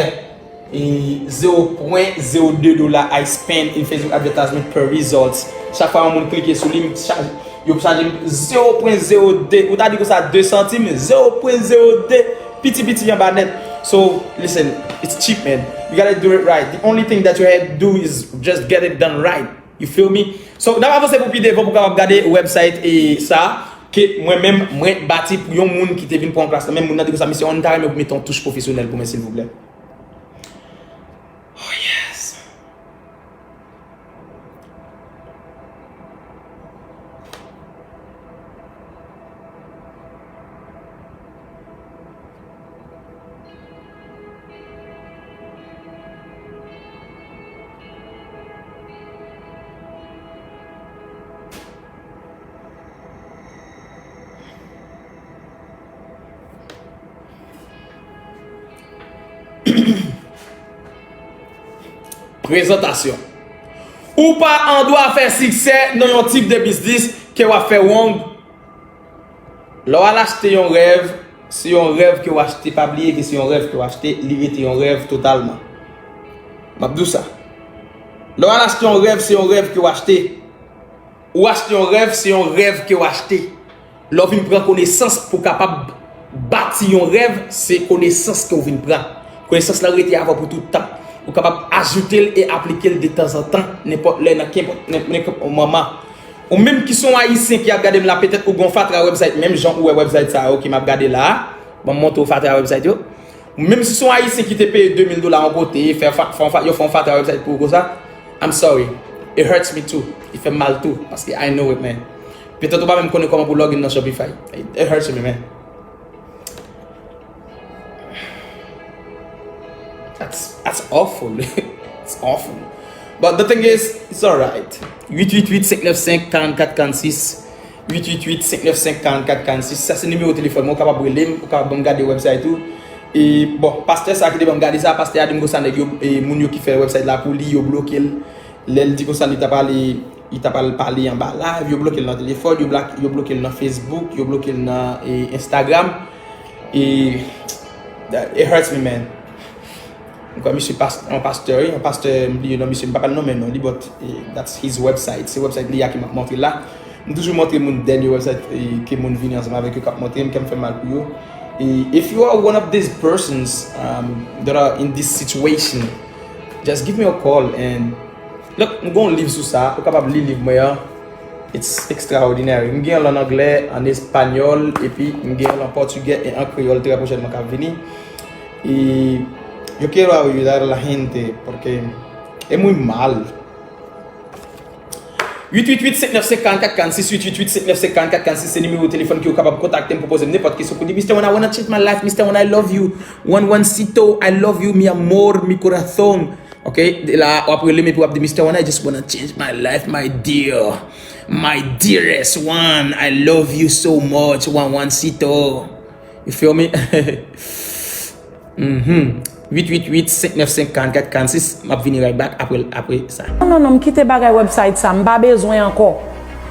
E zewo pwen zewo de dola I spend in Facebook advertisement per results. Chak fwa yon moun klike sou li, m chaje, yo chaje m zewo pwen zewo de, ou ta di konsa de santim, zewo pwen zewo de, piti piti anba nèt. So, listen, it's cheap, man. You gotta do it right. The only thing that you have to do is just get it done right. You feel me? So, n ap avanse pou pi devan pou kapab gade website e sa ke mwen menm mwen bati pou yon moun ki te vin pran klas la. Men moun nan di konsa, mesye, nou ta renmen pou mete yon touch pwofesyonèl pou mwen, silvouplè. Oh yes. Prezantasyon. Ou pa andwa fè siksè nan yon tip de biznis ke w ap fè wrong. Lè w al achte yon rèv, se yon rèv ke w achte, pa bliye ke se yon rèv ke w achte, li rete yon rèv totalman. M ap di w sa. Lè w al achte yon rèv, se yon rèv ke w achte. Ou achte yon rèv, se yon rèv ke w achte. Lè w vin pran konesans pou w kapab bati yon rèv, se konesans ke w vin pran. Konesans lan rete avè w pou tout tan. Ou kapab ajoute l e aplike l detanzantan, nenpòt lè, nan kenpòt, nen- nenpòt moman. Ou menm ki se yon Ayisyen ki ap gade m la, petèt ou gen yon fatra website, menm jan ou wè website sa yo ke m ap gade la a. Ban m montre w fatra website yo. Ou menm si se yon Ayisyen ki te peye de mil dola yon kote, fè fa- fè yon fa- yo fè yon fatra website pou ou konsa, I'm sorry. It hurts me too. Li fè m mal tou, paske I know it, man. Petèt ou pa menm konnen kòman pou login nan Shopify. It, it hurts me, man. That's, that's awful. It's awful. But the thing is, it's alright. Uit uit uit, senk nèf senk, karannkat karannsis. Uit uit uit, senk nèf senk, karannkat karannsis. Sa se nimewo telefòn mwen, ou kapab rele m, ou kapab ban m gade website ou. E, bon, pastè sa ki te ban m gade sa, pastè a di m konsa nèg yo, e, moun yo ki fè website la pou li, yo bloke l. Lè l di konsa, li ta pale, li ta pale, pale anba live, yo bloke l nan telefòn, yo, blak- yo bloke l nan Facebook, yo bloke l nan, e, Instagram. E, that- it hurts me, man. Mwen kwè misye pas- yon pastè, wi, yon pastè, m bliye non misye, m pa pral nonmen non li, but, eh, that's his website. Se website li a ke m ap montre la. M toujou montre moun dènye website, eh, ke moun vini ansanm avèk yo k ap montre m, kè m fè mal pou yo. E if you are one of these persons, um, that are in this situation, just give me a call and look, m gen yon liv sou sa, ou kapab li liv mwen an. It's extraordinary. M gen l an anglè, an espanyòl, epi m gen l an pòtigè e an kreyòl trè pwochènman k ap vini. Y Yo quiero ayudar a la gente porque es muy mal. Uit uit uit, senk nèf senk, karannkat karannsis, uit uit uit, senk nèf senk, karannkat karannsis, se nimewo telefòn ke w kapab kontakte m pou poze m nenpòt kesyon pou di, Mister One, I wanna change my life, Mister One, I love you, One One Cito, I love you, mi amor, mi corazón. Ok, de la, w ap rele m epi w ap di, Mister One, I just wanna change my life, my dear, my dearest one, I love you so much, One One Cito. You feel me? Mhm. Uit uit uit, senk nèf senk, karannkat karannsis, m ap vini right back apre, apre sa. Non, non, non, m kite bagay website sa, m pa bezwen ankò.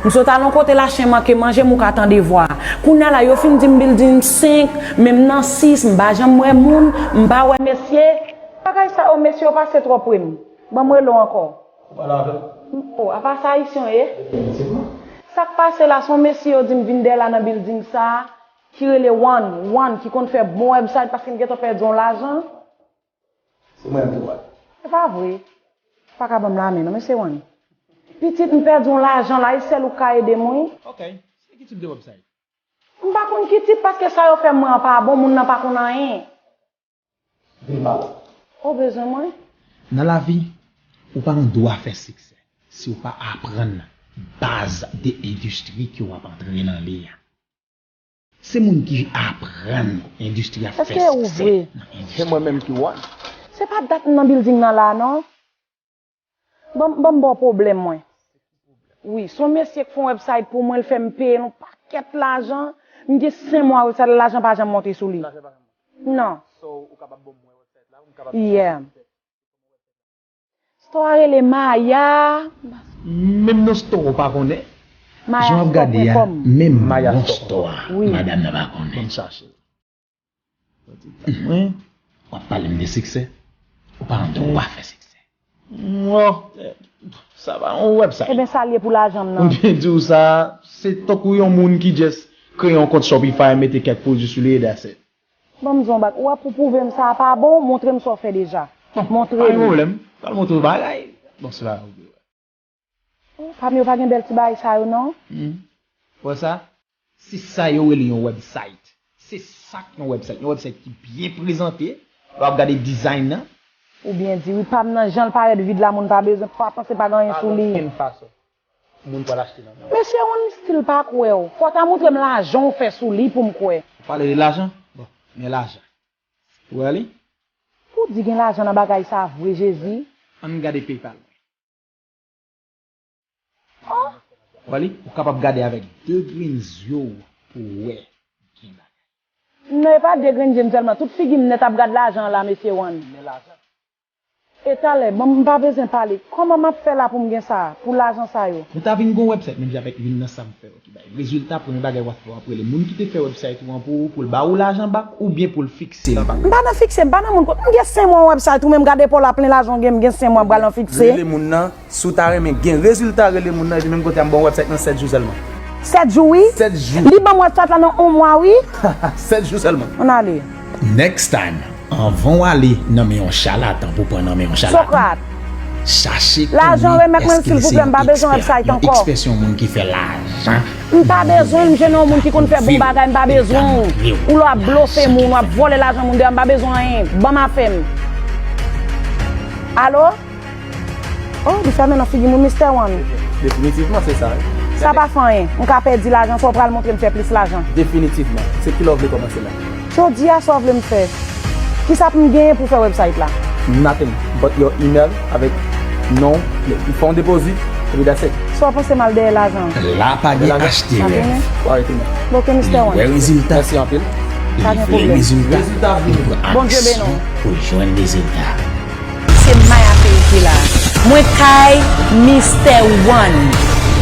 M sot al yon kote la, chen manke manje m, ou ka tande vwa. Kounye a la, yo fin di m building senk, men m nan sis, m pa janm wè moun, m pa wè mesye. Bagay sa yo, mesye yo pase twò pre m. Ban m rele w ankò. Ou pale avè m? Oh, apa sa Ayisyen w ye? Definitivman. Sa k pase la, se yon mesye yo di m vin dèyè la nan building sa a, ki rele One, One, ki konn fè bon website paske m gentan pèdi yon lajan. Se mwen menm ki wè. Se pa vre. Ou pa ka ban m lamen non, mesye One. Pitit, m pèdi yon lajan la, e sèl ou k ka ede m, wi. Ok. Se ki tip de website? M pa konn ki tip, paske sa yo fè mwen an pa bon, moun nan pa konn anyen. Vin pale. Ou bezwen mwen? Nan lavi, ou pa gen dwa fè siksè si w pa aprann baz de endistri ke w ap antre nan li a. Se moun ki aprann endistri a fè siksè nan endistri. Se mwen menm ki One? Se pa dat m nan building nan la, non. Ban m, ban m ba w pwoblèm mwen. Wi, se yon mesye k fè yon website pou mwen, l fè m peye l yon pakèt lajan. M gen senk mwa website la, lajan pa janm monte sou li. Non. Yeah. Store a rele Maya. Menm non store ou pa konnen. Jan w ap gade a, menm non store a, madanm nan pa konnen. Ban m chache l. Mwen, w ap pale m de siksè. Ou pa gen dwa fè siksè. Mwen, sa pa yon website. Ebyen, sa l ye pou lajan m nan. Mwen byen di w sa, se tankou yon moun ki just kreye yon kont Shopify, mete kèk pwodui sou li e that's it. Ban m di w yon bak, w ap pou pwouve m sa pa bon, montre m sa w fè deja. Montre m. Pa gen pwoblèm. Pral montre w bagay. Bon, se pa yon pwoblèm. Oh, pa m yo pa gen bèl ti bagay sa yo non. Hmm. Wè sa? Se sa yo rele yon website. Se sa k yon website. Yon website ki byen prezante. Lè w ap gade design nan. Ou byen di wi, pa m nan jan l parèt vid la, moun pa bezwen, pa panse pa gen anyen sou li. Pa gen okenn fason moun pral achte nan men w. Mesye One, m still pa kwè w. Fò w ta montre m lajan w fè sou li pou m kwè. Ou pale de lajan? Bon, men lajan. Ou wè li? Pou di gen lajan nan bagay sa vre, Jezi. Ann gade PayPal mwen. Oh! Ou wè li? Ou kapab gade avèk de grenn zye w pou w wè gen bagay. Non, e pa de grenn je m sèlman. Tout figi m nèt ap gad lajan an la, mesye One. Men lajan. E talè, bon, m pa bezwen pale. Kòman m ap fè la pou m gen sa, pou lajan sa yo? Ou ta vin gon website menm jan avèk youn nan sa m fè yo ki bay rezilta. Premye bagay w ap fè, w ap rele moun ki te fè website ou an pou ou, pou l ba ou lajan back oubyen pou l fikse l back. M pa nan fikse, m pa nan moun kot. M gen senk mwa yon website ou menm gade pa w la plen lajan w gen, m gen senk mwa m pral nan fikse. Rele moun nan, si w ta renmen gen rezilta, rele moun nan, epi menm kote a m ba w website nan sèt jou sèlman. Sèt jou wi? Sèt jou. Li ban m website la nan yon mwa wi. Sèt jou sèlman. Ann ale. Next time, anvan w ale nan men yon chalatan pou pran nan men yon chalatan, Sokrat. Chache konnen èske l se yon ekspresyon moun ki fè lajan. M pa bezwen website ankò. M pa bezwen l, m jwenn yon moun ki konn fè bon bagay, m pa bezwen w. Ou la w ap blofe moun, w ap vòlè lajan moun deyò, m pa bezwen anyen. Ban m afè m. Alo? Oh, li fèmen nan figi m wi, Mister One. Definitivman, se sa wi. Sa pa fè anyen. M ka pèdi lajan, sa w pral montre m fè plis lajan. Definitivman. Se kilè w vle kòmanse la? Jodi a, sa w vle m fè? Kisa pou m genyen pou fè website la? Nothing but your email avèk non, fè yon depozit, epi that's it. Sa w panse m al dèyè lajan? La pa gen achte rèv. Ok, Mister One. Li wè rezilta. Mèsi anpil. Li vle rezilta. Li pran aksyon pou l jwenn rezilta. Se Maya Fey ki la. Mwen kay Mister One.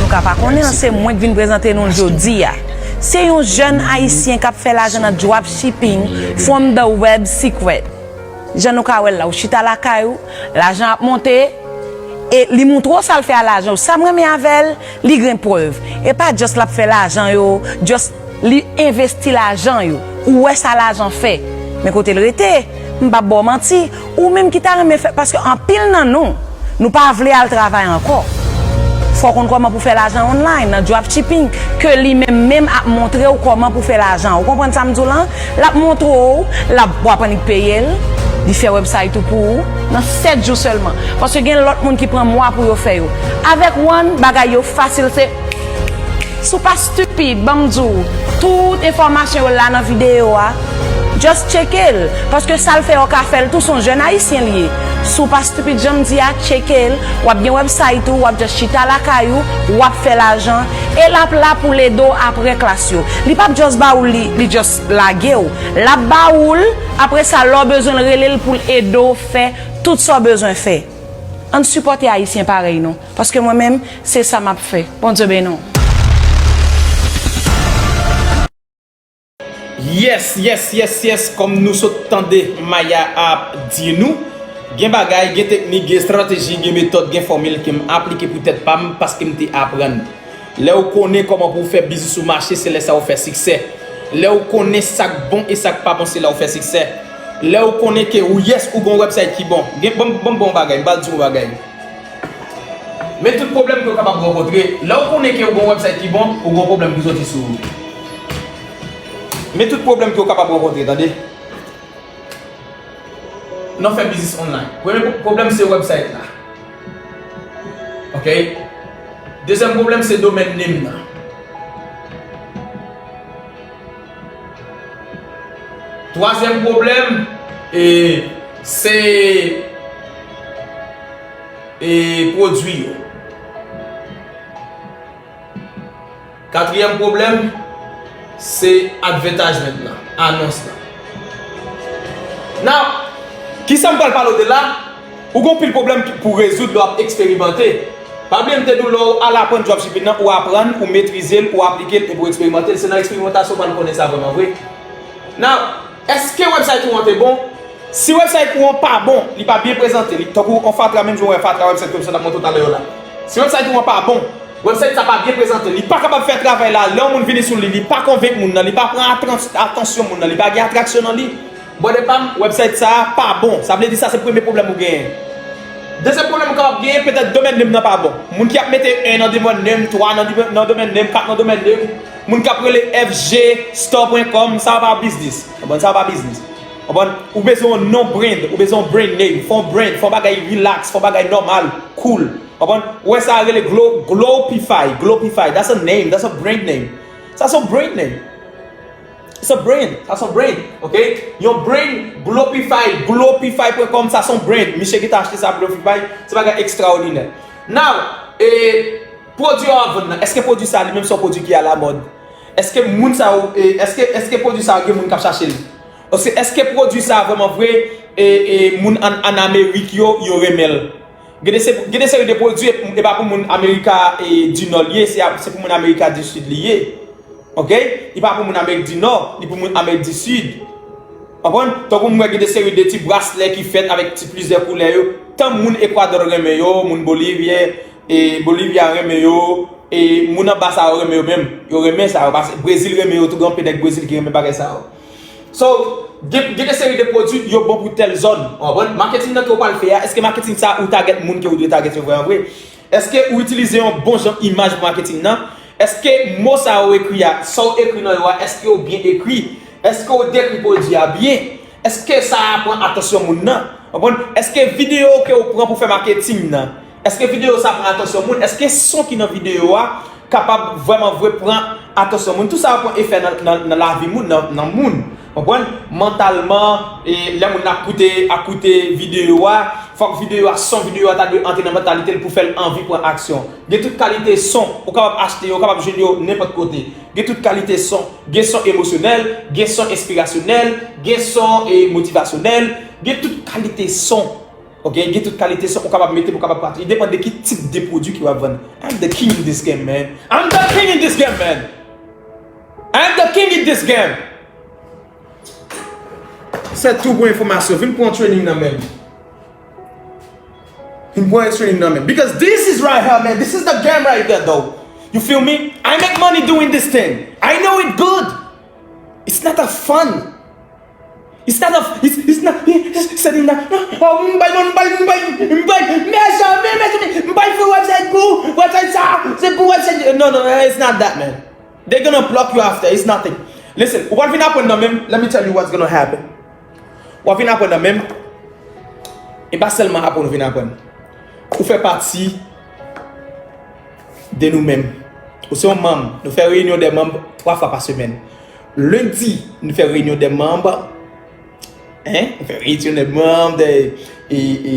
Nou ka pa konnen an, se mwen k vin prezante nou l jodi a. Se yon jèn ayisyen k ap fè lajan nan dropshipping from the web secret. Jan nou ka wè l la, ou chita lakay ou, lajan ap monte, e li montre w sa l fè a lajan yo. Sa m renmen avè l, li gen prèv. E pa just l ap fè lajan yo, just li envesti lajan yo. Ou wè sa lajan fè. Men kote l rete, m p ap ba w manti, ou menm ki ta renmen fè, paske anpil nan nou, nou pa vle al travay ankò. Fò w konn kòman pou fè lajan online nan dropshipping, ke li menm menm ap montre w kòman pou fè lajan. Ou konprann sa m di w lan? L ap montre w, l ap w ap annik peye l, li fè website ou pou ou nan sèt jou sèlman. Paske gen lòt moun ki pran mwa pou yo fè yo. Avèk One, bagay yo fasil, se Si w pa stupid, ban m di w, tout enfòmasyon yo la nan videyo a. Just tcheke l, paske sa l fè yo ka fè l tou, se yon jèn ayisyen li ye. Si w pa stupid jan m di a, tcheke l, w ap gen website ou, w ap just chita lakay ou, w ap fè lajan, e l ap la pou l ede w apre klas yo. Li p ap just ba ou li, li just lage w. L ap ba ou l, apre sa lè w bezwen l rele l pou l ede w fè tout sa w bezwen fè. Ann sipòte ayisyen parèy nou, paske mwen menm, se sa m ap fè. Bondye beni w. Yes, yes, yes, yes, kòm nou sot tande Maya ap di nou, gen bagay, gen teknik, gen estrateji, gen metòd, gen fòmil ke m aplike pou tèt pa m paske m te aprann. Lè ou konnen kòman pou w fè biznis ou mache, se lè sa ou fè siksè. Lè ou konnen sa k bon e sa k pa bon, se la ou fè siksè. Lè ou konnen ke ou yes ou gon website ki bon. Gen banm banm bon bagay, m pral di w bagay. Men tout pwoblèm ke w kapab rankontre, lè ou konnen ke ou gon website ki bon, ou gon pwoblèm ki soti sou ou. Men tout pwoblèm ke w kapab rankontre, tande. Nan fè biznis online. Premye pwoblèm se website la. Ok. Dezyèm pwoblèm se domain name nan. Twazyèm pwoblèm e se e pwodui yo. Katriyèm pwoblèm se advertisement lan, anons lan. Now, kisa m pral pale w de la? Ou gon pil pwoblèm pou rezoud lè w ap eksperimante. Pa bliye m te di w lè w al aprann dropshipping nan, ou aprann, ou metrize l, ou aplike l epi w eksperimante l. Se nan eksperimantasyon w pral konnen sa vrèman vre. Now, èske website ou an te bon? Si website ou an pa bon, li pa byen prezante, li tankou on fatra, menm jan w wè fatra website ke m sot ap montre w talè yo la. Si website ou an pa bon, website sa pa byen prezante, li pa kapab fè travay la, lè yon moun vini sou li, li pa konvenk moun nan, li pa pran atansyon moun nan, li pa gen atraksyon nan li. Brother pa m, website sa a pa bon. Sa vle di sa se premye pwoblèm ou genyen. Dezyèm pwoblèm ou kapab genyen, petèt domain name nan pa bon. Moun ki ap mete en nan domain name, twa nan domain name, kat nan domain name, moun k ap rele F G store point com, sa a pa biznis. Konprann, sa a pa biznis. Konprann? Ou bezwen yon non brand, ou bezwen yon brand name, fè yon brand, fè yon bagay relax, fè yon bagay nòmal, cool. Konprann? Ou wè sa a rele Glo, Glopify, Glopify, that's a name, that's a brand name. Sa se yon brand name. It's a brand. Sa se yon brand. Ok? Yon brand, Glopify, glopify point com, sa se yon brand. Misye gentan achte sa, Glopify. Se bagay ekstraòdinè. Now, e, pwodui yo ap vann nan, èske pwodui sa li menm se yon pwodui ki alamòd? Èske moun sa yo, e, èske, èske pwodui sa yo gen moun k ap chache l? Èske, èske pwodui sa vrèman vre, e, e moun an, an Amerik yo, yo renmen l. Gen de, se, gen de seri de pwodui, e, e pa pou moun Amerika e, di Nò li ye, se, se pou moun Amerika di Sid li ye. Ok? Li pa pou moun Amerik di Nò, li pou moun Amerik di Sid. Konprann? Tankou m wè gen de seri de ti braslè ki fèt avèk ti plizyè koulè yo. Tan moun Ekwadò renmen yo, moun Bolivyen, e Bolivya renmen yo, e moun anba sa yo renmen yo menm. Yo renmen sa yo, paske Brezil renmen yo tou, gen anpil nèg Brezil ki renmen bagay sa yo. So, gen, gen de seri de pwodui, yo bon pou tèl zòn. Ou konprann? Maketing nan ke w pral fè a, èske maketing sa ou target moun ke ou dwe target yo vrèman vre? Èske ou itilize yon bon jan imaj pou maketing nan? Èske mo sa ou ekri a, sa ou ekri nan yo a, èske yo byen ekri? Èske ou dekri pwodui a byen? Èske sa a pran atansyon moun nan? Ou konprann? Èske videyo ke ou pran pou fè maketing nan, èske videyo sa pran atansyon moun? Èske son ki nan videyo a kapab vrèman vre pran atansyon moun? Tout sa yo pran efè nan, nan, nan lavi moun, nan, nan moun. Konprann? Mantalman, e lè moun ap koute, ap koute videyo a, fòk videyo a, son videyo a ta dwe antre nan mantalite l pou fè l anvi pran aksyon. Gen tout kalite son, ou kapab achte yo, ou kapab jwenn yo nenpòt kote. Gen tout kalite son. Gen son emosyonèl, gen son enspirasyonèl, gen son e, motivasyonèl, gen tout kalite son. Ok, gen tout kalite son ou kapab mete pou kapab pati. Li depann de ki tip de pwodui ki w ap vann. I'm the king in this game, man. I'm the king in this game, man. I'm the king in this game. Se tou pou enfòmasyon. Vin pran training nan men m. Vin pran training nan men m. Because this is right here, man. This is the game right there, though. You feel me? I make money doing this thing. I know it good. It's not a fun. It's not a, it's, it's not, it's, it's not, oh, m bay, m bay, m bay, m bay, mezanmi, mezanmi, m bay fè website pou, website sa, se pou website, no, no, no, it's not that, man. They're gonna block you after, it's nothing. Listen, w ap vin aprann nan men m, let me tell you what's gonna happen. W ap vin aprann nan men m, e pa sèlman aprann ou vin aprann. Ou fè pati de nou menm. Ou se yon manm, nou fè reyinyon de manm twa fwa pa semèn. Lendi, nou fè reyinyon de manm, en, nou fè reyinyon de manm de, e, e,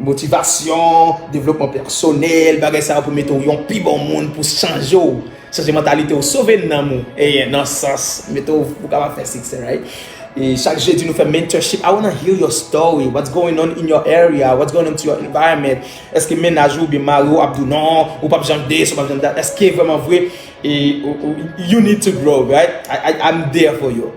motivasyon, devlopman pèsonèl, bagay sa yo pou mete w yon pi bon moun, pou chanje w, chanje mantalite w, sove nanm ou, e, nan sans, mete w pou kapab fè siksè, right? E chak jedi nou fè mentorship. I wanna hear your story. What's going on in your area? What's going on to your environment? Èske mennaj ou oubyen mari w ap di w non, ou p ap janm this, ou p ap janm that? Èske vrèman vre, e, ou, ou, you need to grow, right? I, I, I'm there for you.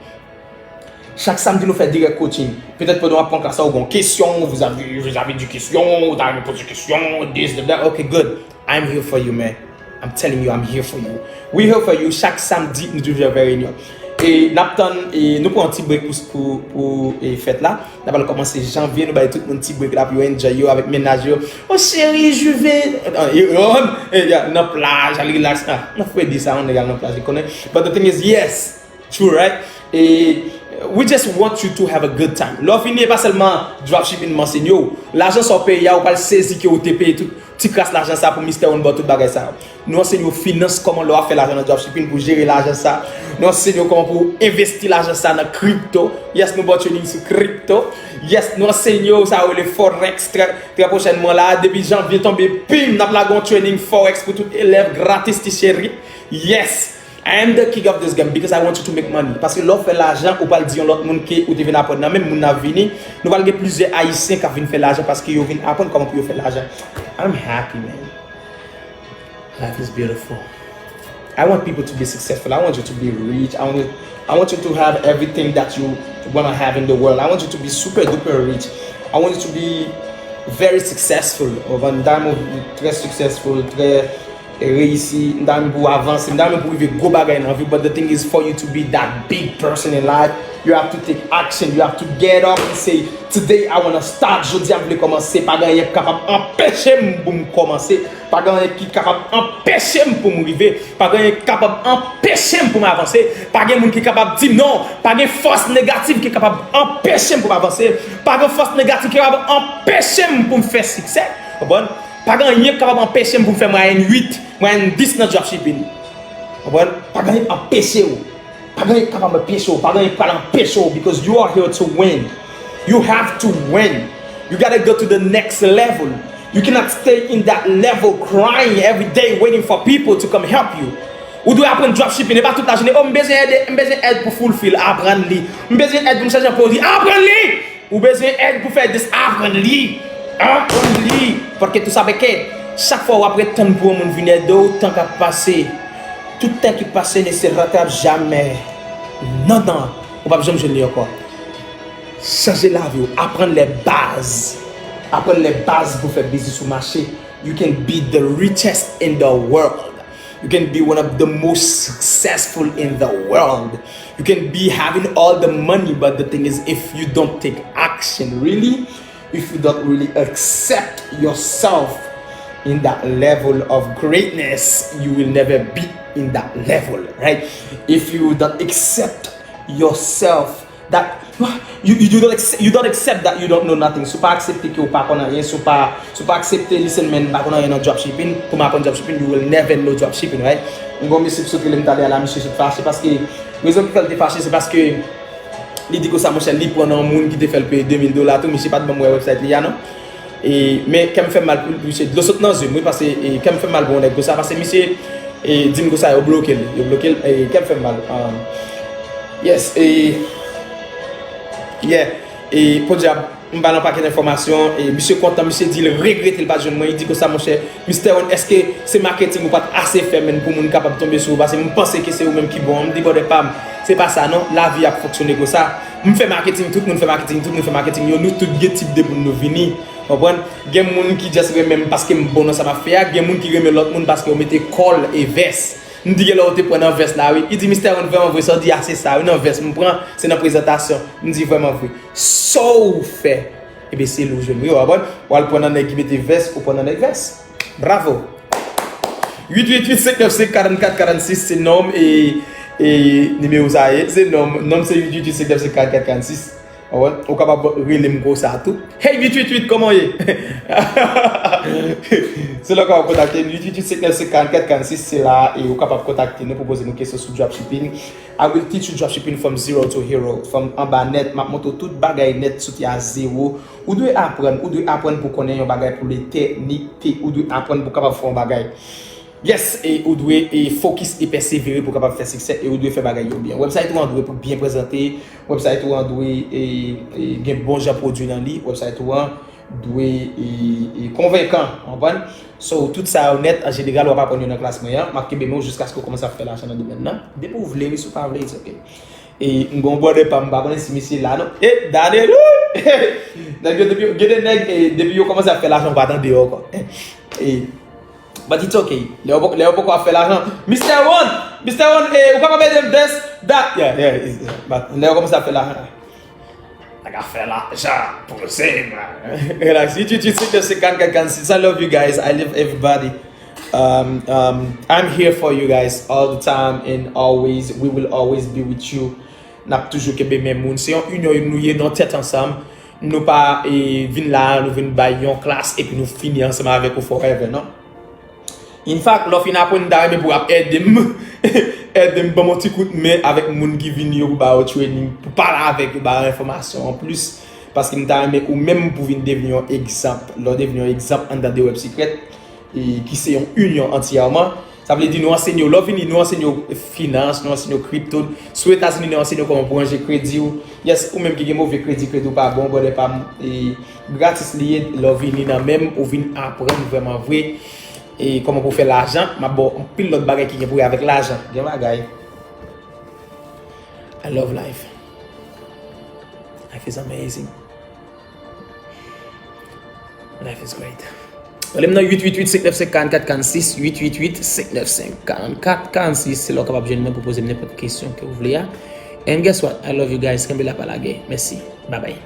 Chak samdi nou fè direct coaching. Petèt pandan w ap pran klas la, ou gen kesyon, vizavi, vizavi di kesyon, ou ta renmen poze kesyon, this, that, that. Ok, good. I'm here for you, man. I'm telling you, I'm here for you. We here for you. Chak samdi, nou toujou fè reyinyon. E n ap tann, e nou pran yon ti break pou, pou, pou e, fèt la. N ap al kòmanse janvye, nou bay tout moun ti break la pou yo enjoy yo avèk mennaj yo. Oh, chérie, je vais, e, e, e, nan plaj, al relax. Ah, nan fredi sa, yon nèg al nan plaj, li konnen. But the thing is, yes, true, right? E we just want you to have a good time. Lè w vini, e pa sèlman dropshipping m anseye w. Lajan sa w peye a, ou pral sezi ke ou te peye tout ti kras lajan sa pou Mister One Bò tout bagay sa yo. Nou anseye w finans, kòman lè w ap fè lajan nan dropshipping pou jere lajan sa. Nou anseye w kòman pou envesti lajan sa nan kripto. Yes, nou ba w training sou kripto. Yes, nou anseye w sa yo rele forex trè, trè pwochènman la. Depi janvye tonbe, pim, n ap lage yon training forex pou tout elèv gratis, ti cheri. Yes! I am the king of this game because I want you to make money. Paske lè w fè lajan, ou pral di yon lòt moun ke ou te vin aprann nan menm moun nan vini. Nou pral gen plizyè Ayisyen k ap vin fè lajan paske yo vin aprann kòman pou yo fè lajan. I'm happy, man. Life is beautiful. I want people to be successful. I want you to be rich. I want you, I want you to have everything that you wanna have in the world. I want you to be super duper rich. I want you to be very successful. Ou konprann? M ta renmen w trè successful, trè reyisi, m ta renmen pou w avanse, m ta renmen pou w rive gwo bagay nan vi, but the thing is for you to be that big person in life, you have to take action, you have to get up and say, today I wanna start, jodi a m vle kòmanse, pa gen anyen k kapab anpeche m pou m kòmanse, pa gen anyen ki kapab anpeche m pou m rive, pa gen anyen ki kapab anpeche m pou m avanse, pa gen moun ki kapab di m non, pa gen fòs negatif ki kapab anpeche m pou m avanse, pa gen fòs negatif ki kapab anpeche m pou m fè siksè. Konprann? Pa gen anyen k kapab anpeche m pou m fè mwayèn uit, mwayèn dis nan dropshipping. Konprann? Pa gen anyen k anpeche w. Pa gen anyen k kapab anpeche w. Pa gen anyen k pral anpeche w because you are here to win. You have to win. You gotta go to the next level. You cannot stay in that level crying every day waiting for people to come help you. Ou dwe aprann dropshipping. E pa tout lajounen, oh, m bezwen èd, m bezwen èd pou fulfill, aprann li. M bezwen èd pou m chanje pwodui, aprann li! Ou bezwen èd pou fè dis, aprann li. Aprann li. Paske tou sa peke, chak fwa w ap ret tann pou yon moun vin ede w, tan k ap pase. Tout tan ki pase ne se rattrape jamais. Non, non. Ou p ap janm jwenn li ankò. Chanje lavi w. Aprann lè baz. Aprann lè baz pou fè biznis ou mache. You can be the richest in the world. You can be one of the most successful in the world. You can be having all the money, but the thing is, if you don't take action, really, if you don't really accept yourself in that level of greatness, you will never be in that level, right? If you don't accept yourself, that you, you, you don't accept, you don't accept that you don't know nothing. Si w pa aksepte ke w pa konn anyen, si w pa, si w pa aksepte, listen, man, m pa konn anyen nan dropshipping, pou m aprann dropshipping, you will never know dropshipping, right? M gon mesye ki sot rele m talè a la, misye sot fache paske rezon ki fè l te fache se paske li di konsa, monchè, li pran nan yon moun ki te fè l peye de mil dola tou, misye pa t ban m wè website li a non. E, men kè m fè m mal pou, pou misye, dlo sot nan zye m wi, paske e, kè m fè m mal pou yon nèg konsa, paske misye e, di m konsa yo bloke l, yo bloke l, e, kè m fè m mal. Um, yes, e, yeah, e, podyab, m ba l yon pakèt enfòmasyon, e, misye kontan, misye di l regrete l pa t jwenn mwen, li di konsa, monchè, Mister One, èske se maketing ou pa t ase fè, menn, pou moun kapab tonbe sou ou, paske m panse ke se ou menm ki bon, m di, brother pa m, se pa sa non, lavi ap fonksyone konsa, m fè maketing, tout moun fè maketing, tout moun fè maketing, yo, nou tout gen tip de moun nou vini. Konprann? Gen moun ki just renmen m paske m bon nan sa m ap fè a, gen moun ki renmen lòt moun paske yo mete kòl e vès. M di gen lè ou te pran nan vès la wi. Li di Mister One vrèman vre sa w di a se sa wi nan vès m pran, se nan prezantasyon. M di vrèman vre. Sa w fè, ebyen se li w jwenn wi, w konprann? W al pran nan nèg ki mete vès, ou pran nan nèg vès. Bravo! Uit uit uit senk nèf senk karannkat karannsis se nonm e, e nimewo sa ye. Se nonm, nonm se uit uit uit senk nèf senk karannkat karannsis. Ou kapab rele m konsa tou. Hey, uit uit uit, kòman w ye? Se la w kapab kontakte n, uit uit uit senk nèf senk karannkat karannsis, se la e ou kapab kontakte nou, pou poze nou kesyon sou dropshipping. I will teach you dropshipping from zero to hero. From anba nèt, m ap montre w tout bagay nèt, soti a zewo. Ou dwe aprann, ou dwe aprann pou konnen yon bagay pou letènite. Ou dwe aprann pou kapab fè yon bagay. Yes, e ou dwe e fokis e pèsevere pou kapab fè siksè, e ou dwe fè bagay yo byen. Website ou an dwe pou byen prezante, website ou an dwe e, e gen bon jan pwodui nan li, website ou an dwe e, e konvenkan, w konprann? So, tout sa yo nèt, an jeneral, w ap aprann yo nan klas mwen an. M ap kenbe men w jiskaske w kòmanse ap fè lajan nan domèn nan. Depi w vle, wi, si w pa vle, it's ok. E m gon brother pa m, m pa konnen si misye la non. E Daniel, wi! Nèg yo depi, gen de nèg, e, depi yo kòmanse ap fè lajan, ou pa tande yo ankò. E, but it's ok. Lè yo poko, lè yo poko ap fè lajan. Mister One! Mister One, e, ou kapab ede m this, that. Yeah, yeah, it's, yeah, but lè yo kòmanse ap fè lajan. Nèg ap fè lajan, poze, man. Relax. Uit uit uit senk nèf senk karannkat karannsis. I love you guys. I love everybody. Um, um, I'm here for you guys all the time and always. We will always be with you. N ap toujou kenbe men moun. Se yon inyon nou ye, nou tèt ansanm. Nou pa e, vin la, nou vin bay yon klas epi nou fini ansanm avèk ou forever, non. In fact, lè w fin aprann, m ta renmen pou w ap ede m, ede m ban m yon ti kout men avèk moun ki vini yo pou ba yo training, pou pale avèk yo, ba yo enfòmasyon anplis. Paske m ta renmen ou menm pou vin devni yon egzanp. Lè w devni yon egzanp anndan de Web Secret, e ki se yon inyon antyèman. Sa vle di nou ansenye w, lè w vini, nou ansenye w finans, nou ansenye w kripto. Si w Etazini, nou ansenye w kòman pou ranje kredi w. Yes, ou menm ki gen move kredi, kredi w pa bon, brother pa m, e gratis li ye, lè w vini nan men m, ou vin aprann vrèman vre. E kòman pou fè lajan, m ap ba w anpil lòt bagay ki gen pou wè avèk lajan. Gen bagay. I love life. Life is amazing. Life is great. Rele m nan uit uit uit senk nèf senk karannkat karannsis, uit uit uit senk nèf senk karannkat karannsis. Se la w kapab jwenn mwen pou poze m nenpòt kesyon ke w vle a. And guess what? I love you guys. Kenbe la, pa lage. Mèsi. Bye bye.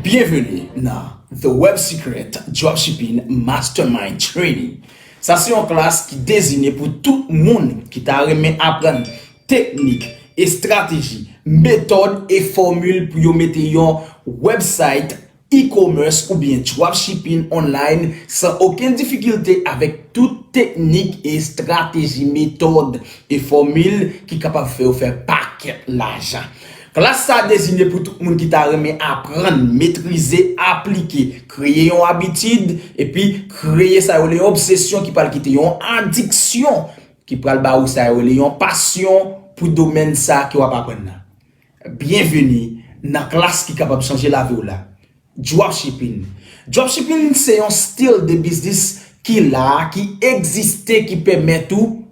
Byenveni nan The Web Secret Dropshipping Mastermind Training. Sa se yon klas ki dezine pou tout moun ki ta renmen aprann teknik, estrateji, metòd e fòmil pou yo mete yon website, e-commerce oubyen dropshipping online san okenn difikilte avèk tout teknik, estrateji, metòd e fòmil ki kapab fè yo fè pakèt lajan. Klas sa a dezine pou tout moun ki ta renmen aprann, metrize, aplike, kreye yon abitid, epi kreye sa yo rele yon obsesyon ki pral kite yon adiksyon, ki pral ba ou sa yo rele yon pasyon pou domèn sa a ke w ap aprann nan. Byenveni nan klas ki kapab chanje lavi w la. Dropshipping. Dropshipping se yon stil de biznis ki la, ki egziste, ki pèmèt ou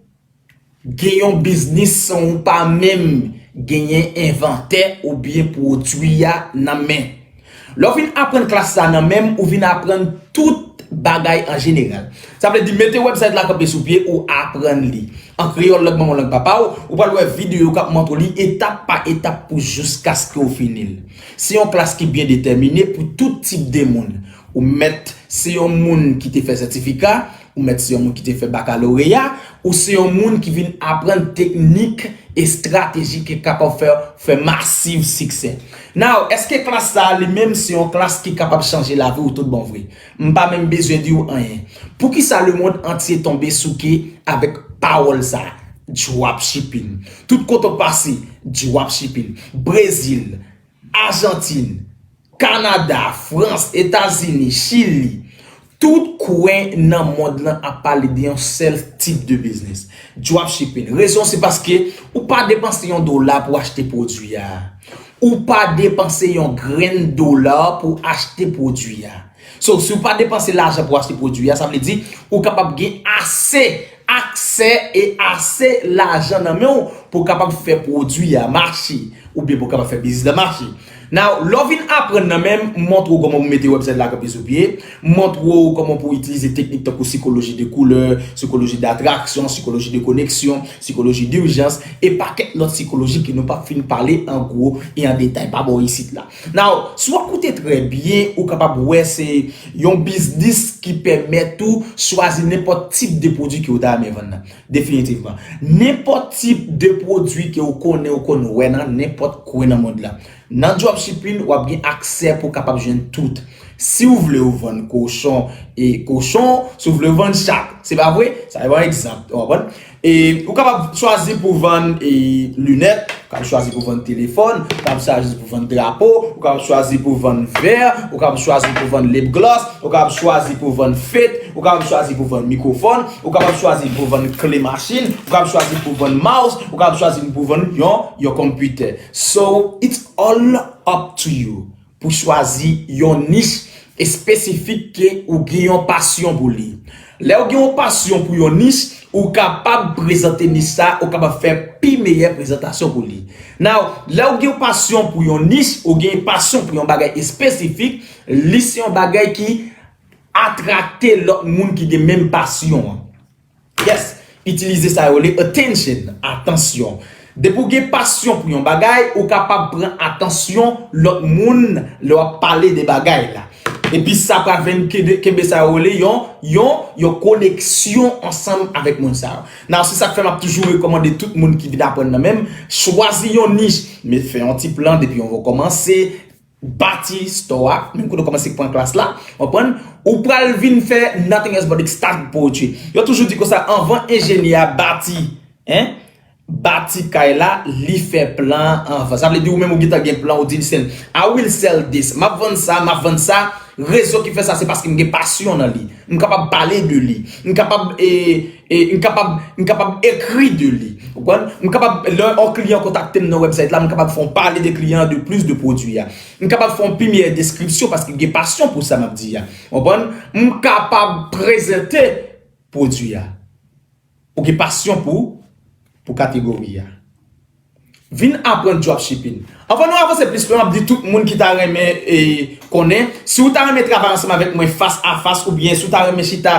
gen yon biznis san ou pa menm genyen envantè oubyen pwodui a nan men. Lè w vin aprann klas sa nan men m, ou vin aprann tout bagay an jeneral. Sa vle di, mete website la kanpe sou pye, ou aprann li. An kreyòl, lang manman w, lang papa w, ou pral wè videyo k ap montre w li etap pa etap pou jiskaske w fini l. Se yon klas ki byen detèmine pou tout tip de moun. Ou mèt se yon moun ki te fè sètifika, ou mèt se yon moun ki te fè bakaloreya, ou se yon moun ki vin aprann teknik, estrateji ki kapab fè, fè masiv siksè. Now, èske klas sa a li menm se yon klas ki kapab chanje lavi w tout bon vre? M pa menm bezwen di w anyen. Poukisa lemonn antye tonbe souke avèk pawòl sa a? Dropshipping. Tout kote w pase, dropshipping. Brezil, Ajantin, Kanada, Frans, Etazini, Chili, tout kwen nan mond lan ap pale de yon sèl tip de biznis, dropshipping. Rezon se paske ou pa depanse yon dola pou achte pwodui a. Ou pa depanse yon grenn dola pou achte pwodui a. So, si w pa depanse lajan pou achte pwodui a, sa vle di ou kapab gen ase, aksè e ase lajan nan men w pou w kapab fè pwodui a mache, oubyen pou w kapab fè biznis la mache. Now, lè w vin aprann nan men m, m montre w kòman pou mete website la kanpe sou pye, m montre w kòman pou itilize teknik tankou sikoloji de koulè, sikoloji datraksyon, sikoloji de koneksyon, sikoloji dijans, e pakèt lòt sikoloji ke nou p ap fin pale an gwo e an detay pa bò isit la. Now, si w ap koute trè byen, ou kapab wè se yon biznis ki pèmèt ou chwazi nenpòt tip de pwodui ke w ta renmen vann nan. Definitivman. Nenpòt tip de pwodui ke w konnen, ou konn wè nan nenpòt kwen nan mond la. Nan dropshipping, w ap gen aksè pou w kapab jwenn tout. Si w vle w vann kochon e kochon, si w vle w vann chat, se pa vre? Sa se yon egzanp, ou konprann? E ou kapab chwazi pou vann e linèt, ou kapab chwazi pou vann telefòn, ou kapab chwazi pou vann drapo, ou kapab chwazi pou vann vè, ou kapab chwazi pou vann lip gloss, ou kapab chwazi pou vann fed, ou kapab chwazi pou vann mikwofòn, ou kapab chwazi pou vann kle machin, ou kapab chwazi pou vann mouse, ou kapab chwazi pou vann yon, yon konpitè. So, it's all up to you pou chwazi yon nich espesifik ke ou gen yon pasyon pou li. Lè ou gen yon pasyon pou yon nich, ou kapab prezante nich sa, ou kapab fè pi meyè prezantasyon pou li. Now, lè ou gen yon pasyon pou yon nich, ou gen pasyon pou yon bagay espesifik, li se yon bagay ki atrakte lòt moun ki gen menm pasyon an. Yes, itilize sa yo rele attention, atansyon. Depi w gen pasyon pou yon bagay, ou kapab pran atansyon lòt moun lè w ap pale de bagay la. Epi sa pral vin kenbe, kenbe sa yo rele yon, yon, yon koneksyon ansanm avèk moun sa yo. Now, se sa k fè m ap toujou rekòmande tout moun ki vin aprann nan men m, chwazi yon nich, men fè yon ti plan depi yon vo kòmanse, bati store a, menm kote w kòmanse pran klas la, w konprann? Ou pral vin fè nothing else but extract poetry. Yo toujou di konsa, anvan enjenyè a bati, en, bati kay la, li fè plan anvan. Sa vle di ou menm ou gentan gen plan, ou di, "Listen, I will sell this." M ap vann sa, m ap vann sa. Rezon ki fè sa, se paske m gen pasyon nan li. M kapab pale de li. M kapab, e, e, m kapab, m kapab ekri de li. Ou konprann? M kapab, lè yon kliyan kontakte m nan website la, m kapab fè yon pale de kliyan an, de plis de pwodui a. M kapab fè yon pi meyè deskripsyon paske m gen pasyon pou sa m ap di a. Ou konprann? M kapab prezante pwodui a. Ou gen pasyon pou, pou kategori a. Vin aprann dropshipping. Anvan nou avanse plis lwen, m ap di tout moun ki ta renmen, e, konnen, si w ta renmen travay ansanm avèk mwen fas a fas, oubyen si w ta renmen chita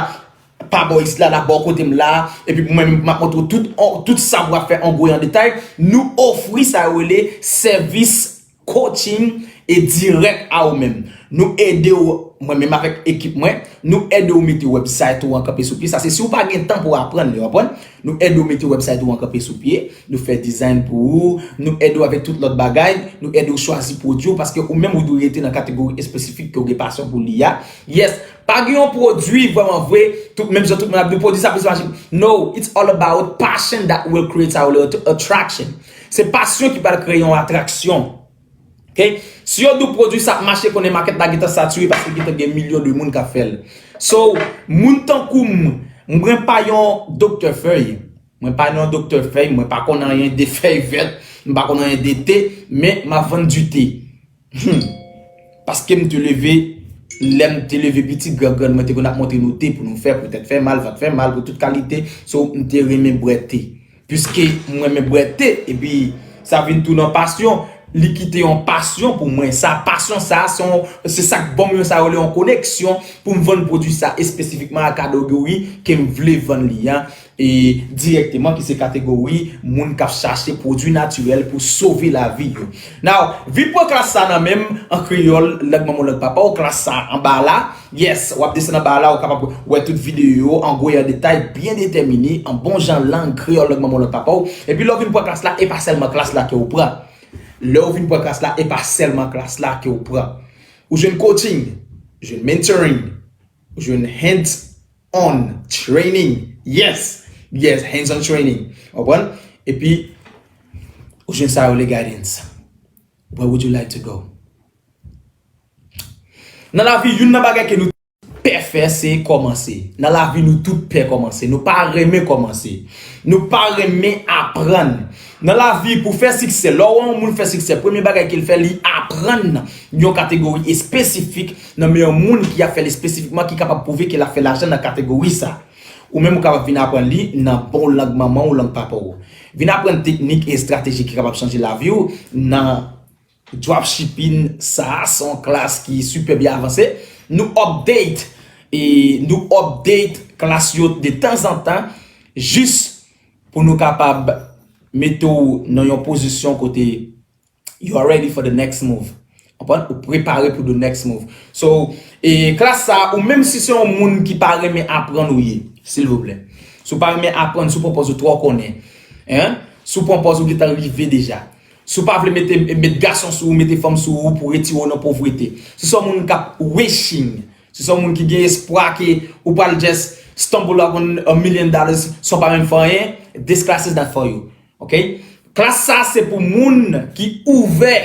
pa bò isit la, la bò kote m la, epi pou mwen, m ap montre w tout, tout sa pou w ap fè an gwo e an detay, nou ofri sa yo rele sèvis coaching e dirèk a ou menm. Nou ede w, mwen menm avèk ekip mwen, nou ede w mete website ou an kanpe sou pye. Sa se si w pa gen tan pou w aprann li, w konprann? Nou ede w mete website ou an kanpe sou pye, nou fè design pou ou, nou ede w avèk tout lòt bagay, nou ede w chwazi pwodui w, paske ou menm ou dwe rete nan kategori espesifik ke w gen pasyon pou li a. Yes, pa gen yon pwodui vrèman vre, tout, menm jan tout moun ap di pwodui sa plis mache. No, it's all about passion that will create our attraction. Se pasyon ki pral kreye yon atraksyon. Ok? Si yo di w pwodui sa ap mache, konnen makèt la gentan satire paske gentan gen milyon de moun k ap fè l. So, moun tankou m, mwen pa yon doktè fèy. Mwen pa yon doktè fèy, mwen pa konn anyen de fèy vèt, m pa konn anyen de te, men m ap vann du thé. Hmm. Paske m te leve, lè m te leve piti, gran grann mwen te konn ap montre nou te pou nou fè, pou tèt fè mal, vant fè mal, pou tout kalite. So, m te renmen bwè te. Piske m renmen bwè te, epi sa vin tou nan pasyon, li kite yon pasyon pou mwen. Sa, pasyon sa, se yon, se sa k ban m yon, sa yo rele yon koneksyon pou m vann pwodui sa espesifikman a kategori ke m vle vann li a, e dirèkteman, ki se kategori moun k ap chache pwodui natirèl pou sove lavi yo. Now, vin pran klas sa nan men m an kreyòl, lang manman w, lang papa w, klas sa anba la. Yes, w ap desann anba la, ou kapab wè tout videyo yo an gwo e an detay, byen detèmine, an bon jan lang kreyòl, lang manman w, lang papa w. Epi lè w vin pran klas la, e pa sèlman klas la ke w pran. Lè w vin pran klas la, e pa sèlman klas la ke w pran. Ou jwenn coaching, ou jwenn mentoring, ou jwenn hands on training. Yes, yes, hands on training. Ou konprann? Epi, ou jwenn sa yo le guidance. Where would you like to go? Nan lavi, youn nan bagay ke nou pè fè, se kòmanse. Nan lavi, nou tout pè kòmanse. Nou pa renmen kòmanse. Nou pa renmen aprann. Nan lavi, pou fè siksè, lè w wè yon moun fè siksè, premye bagay ke l fè, li aprann yon kategori espesifik nan men yon moun ki ap fè l espesifikman, ki kapab pwouve ke l ap fè lajan nan kategori sa. Ou menm ou kapab vin aprann li nan bon lang manman w, lang papa w. Vin aprann teknik e estrateji ki kapab chanje lavi w nan dropshipping. Sa a se yon klas ki sipè byen avanse. Nou update, e nou update klas yo de tanzantan, jis pou nou kapab mete w nan yon pozisyon kote you are ready for the next move. Konprann? Ou prepare pou the next move. So, e klas sa, ou menm si se yon moun ki pa renmen aprann ou ye, silvouplè. Si w pa renmen aprann, si w pran pòz ou twò konnen, hein? Si w pran pòz ou gentan rive deja. Si w pa vle mete, met gason sou ou, mete fanm sou ou pou retire w nan povrete. Si se yon moun k ap wishing, si se yon moun ki gen espwa ke ou pral just stumble upon a million dollars san w pa menm fè anyen, this class is not for you. Ok? Klas sa se pou moun ki ouvè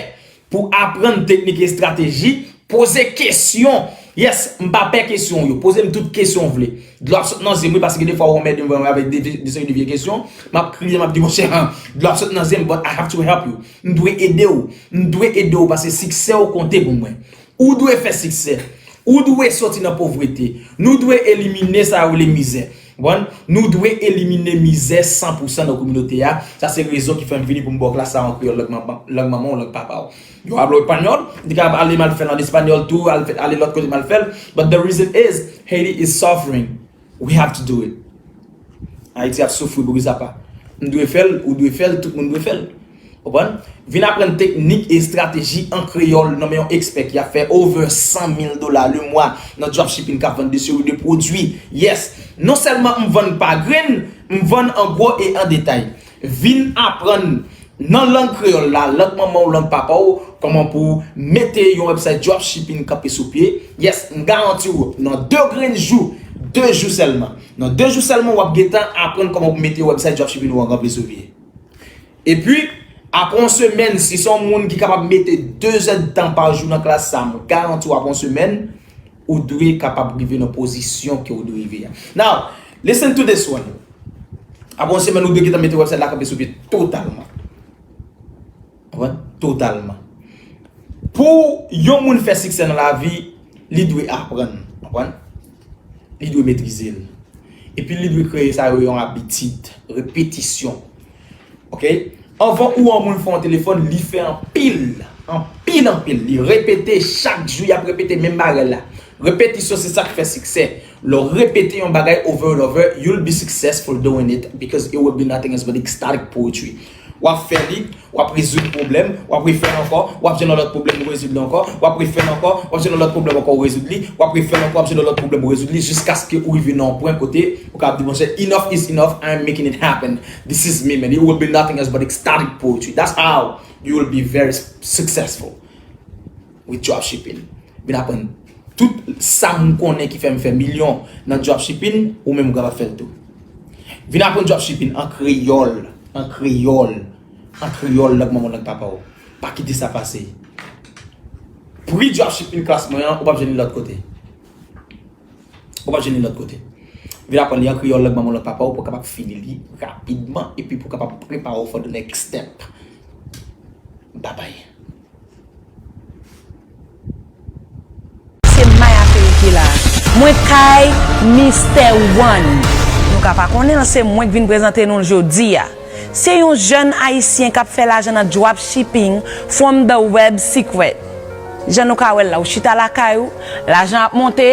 pou aprann teknik e estrateji, poze kesyon. Yes, m pa pè kesyon w yo. Poze m tout kesyon w vle. Dlo ap sot nan zye m wi, paske gen de fwa ou anmède m vrèman avèk de, de, de seri de vye kesyon. M ap kriye, m ap di, monchè, dlo ap sot nan zye m, but I have to help you. M dwe ede w. M dwe ede w paske siksè w konte pou mwen. Ou dwe fè siksè. Ou dwe soti nan povrete. Nou dwe elimine sa yo rele mizè. Konprann? Nou dwe elimine mizè san pou san nan kominote a. Sa se rezon ki fè m vini pou m ba w klas sa an kreyòl, lang manman, lang manman w, lang papa w. Yo ap pale w epanyòl, m te ka ale m al fè l an espanyòl tou, al fè, ale lòt kote m al fè l. But the reason is, Haiti is suffering. We have to do it. Ayiti ap soufri boukisa pa. M dwe fè l, ou dwe fè l, tout moun dwe fè l. Konprann? Vin aprann teknik e estrateji an kreyòl nan men yon ekspè ki ap fè over san mil dola le mwa nan dropshipping, k ap vann de seri de pwodui. Yes! Non sèlman m vann pa grenn, m vann an gwo e an detay. Vin aprann nan lang kreyòl la, lang manman w, lang papa w, kòman pou mete yon website dropshipping kanpe sou pye. Yes, m garanti w, nan de grenn jou, de jou sèlman, nan de jou sèlman, w ap gentan aprann kòman pou mete website dropshipping ou an kanpe sou pye. Epi, apre yon semèn, si se yon moun ki kapab mete de zèdtan pa jou nan klas sa, m garanti w apre yon semèn, ou dwe kapab rive nan pozisyon ke ou dwe rive a. Now, listen to this one. Apre yon semèn, ou dwe gentan mete website la kanpe sou pye totalman. Konprann? Totalman. Pou yon moun fè siksè nan lavi, li dwe aprann. Konprann? Li dwe metrize l. Epi li dwe kreye sa yo yon abitid, repetisyon. Ok? Anvan ou an moun fè yon telefòn, li fè anpil, anpil, anpil. Li repete chak jou, y ap repete menm bagay la. Repetisyon se sa k fè siksè. Lè w repete yon bagay over and over, you'll be successful doing it because it will be nothing else but ecstatic poetry. W ap fè li, w ap rezoud pwoblèm, w ap refè l ankò, w ap jwenn yon lòt pwoblèm, ou rezoud li ankò, w ap refè l ankò, w ap jwenn yon lòt pwoblèm ankò, ou rezoud li, w ap refè l ankò, w ap jwenn yon lòt pwoblèm, ou rezoud li, jiskaske ou rive nan yon pwen kote ou kapab di, monchè, enough is enough, I'm making it happen. This is me, man. It will be nothing else but ecstatic poetry. That's how you will be very s- successful with dropshipping. Vin aprann tout sa m konnen ki fè m fè milyon nan dropshipping, ou menm ou kapab fè l tou. Vin aprann dropshipping an kreyòl, an kreyòl, an kreyòl, lang manman w, lang papa w. Pa kite sa pase. Pri dropshipping klas mwen an, ou p ap jwenn li lòt kote. Ou p ap jwenn li lòt kote. Vin aprann li an kreyòl, lang manman w, lang papa w, pou w kapab fini li rapidman, epi pou w kapab prepare w for the next step. Bye bye. Mwen kay Mistè One. Nou ka pa konnen l, se mwen k vin prezante nou l jodi a. Se yon jèn ayisyen k ap fè lajan nan dropshipping from the web secret. Jan nou ka wè l la, ou chita lakay ou, lajan ap monte,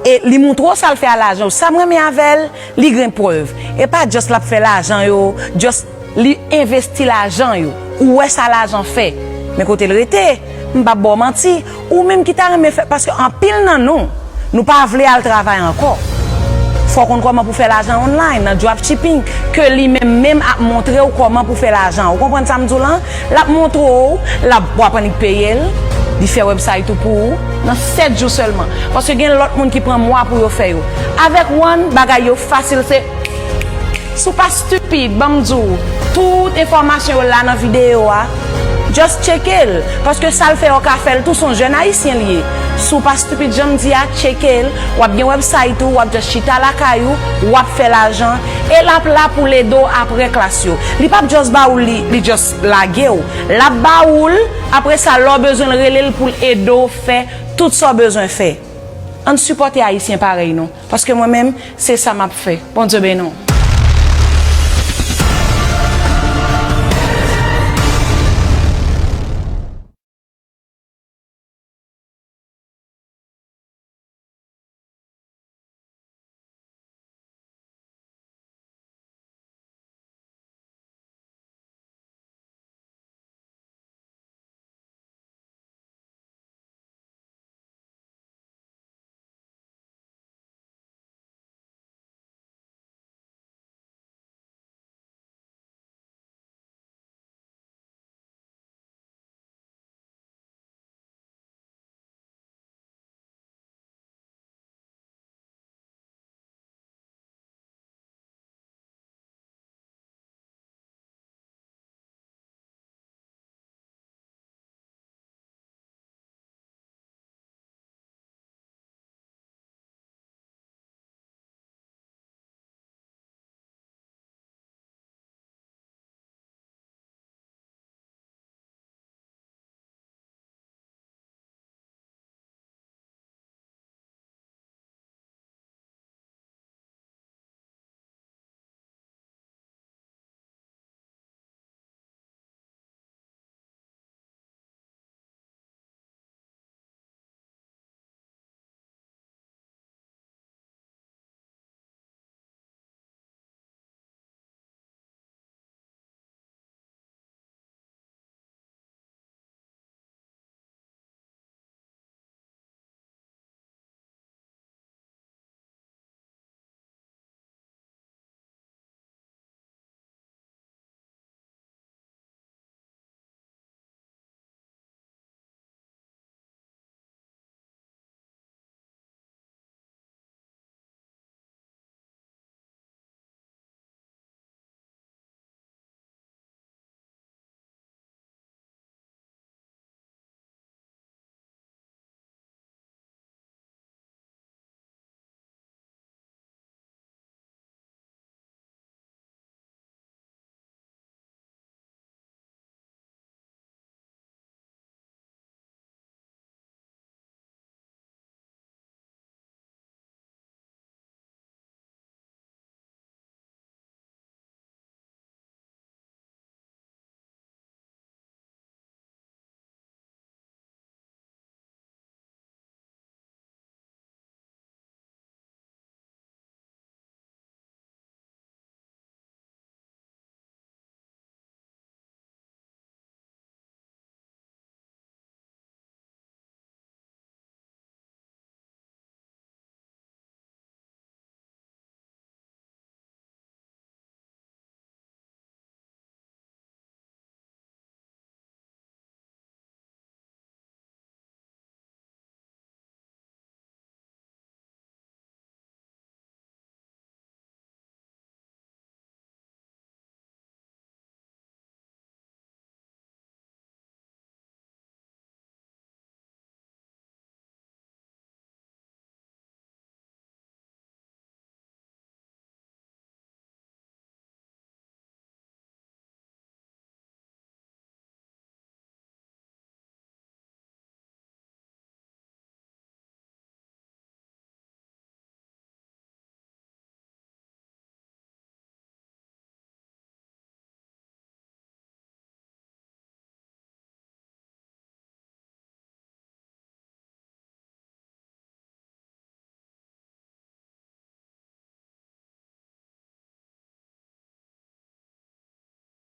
e li montre w sa l fè a lajan ou. Sa m renmen avè l, li gen prèv. E pa just l ap fè lajan yo, just li envesti lajan yo. Ou wè sa lajan fè. Men kote l rete, m p ap ba w manti, ou menm ki ta renmen fè, paske anpil nan nou, nou pa vle al travay ankò. Fò w konn kòman pou fè lajan online nan dropshipping, ke li menm menm ap montre w kòman pou fè lajan. Ou konprann sa m di w lan? L ap montre w, l ap, w ap annik peye l, li fè website ou pou ou nan sèt jou sèlman. Paske gen lòt moun ki pran mwa pou yo fè yo. Avèk One, bagay yo fasil, se Si w pa stupid, ban m di w, tout enfòmasyon yo la nan videyo a. Just tcheke l, paske sa l fè yo ka fè l tou, se yon jèn ayisyen li ye. Si w pa stupid, jan m di a, tcheke l, w ap gen website ou, w ap just chita lakay ou, w ap fè lajan, e l ap la pou l ede w apre klas yo. Li p ap just ba ou li, li just lage w. L ap ba ou l, apre sa, lè w bezwen l, rele l pou l ede w fè tout sa w bezwen fè. Ann sipòte ayisyen parèy nou, paske mwen menm, se sa m ap fè. Bondye beni w.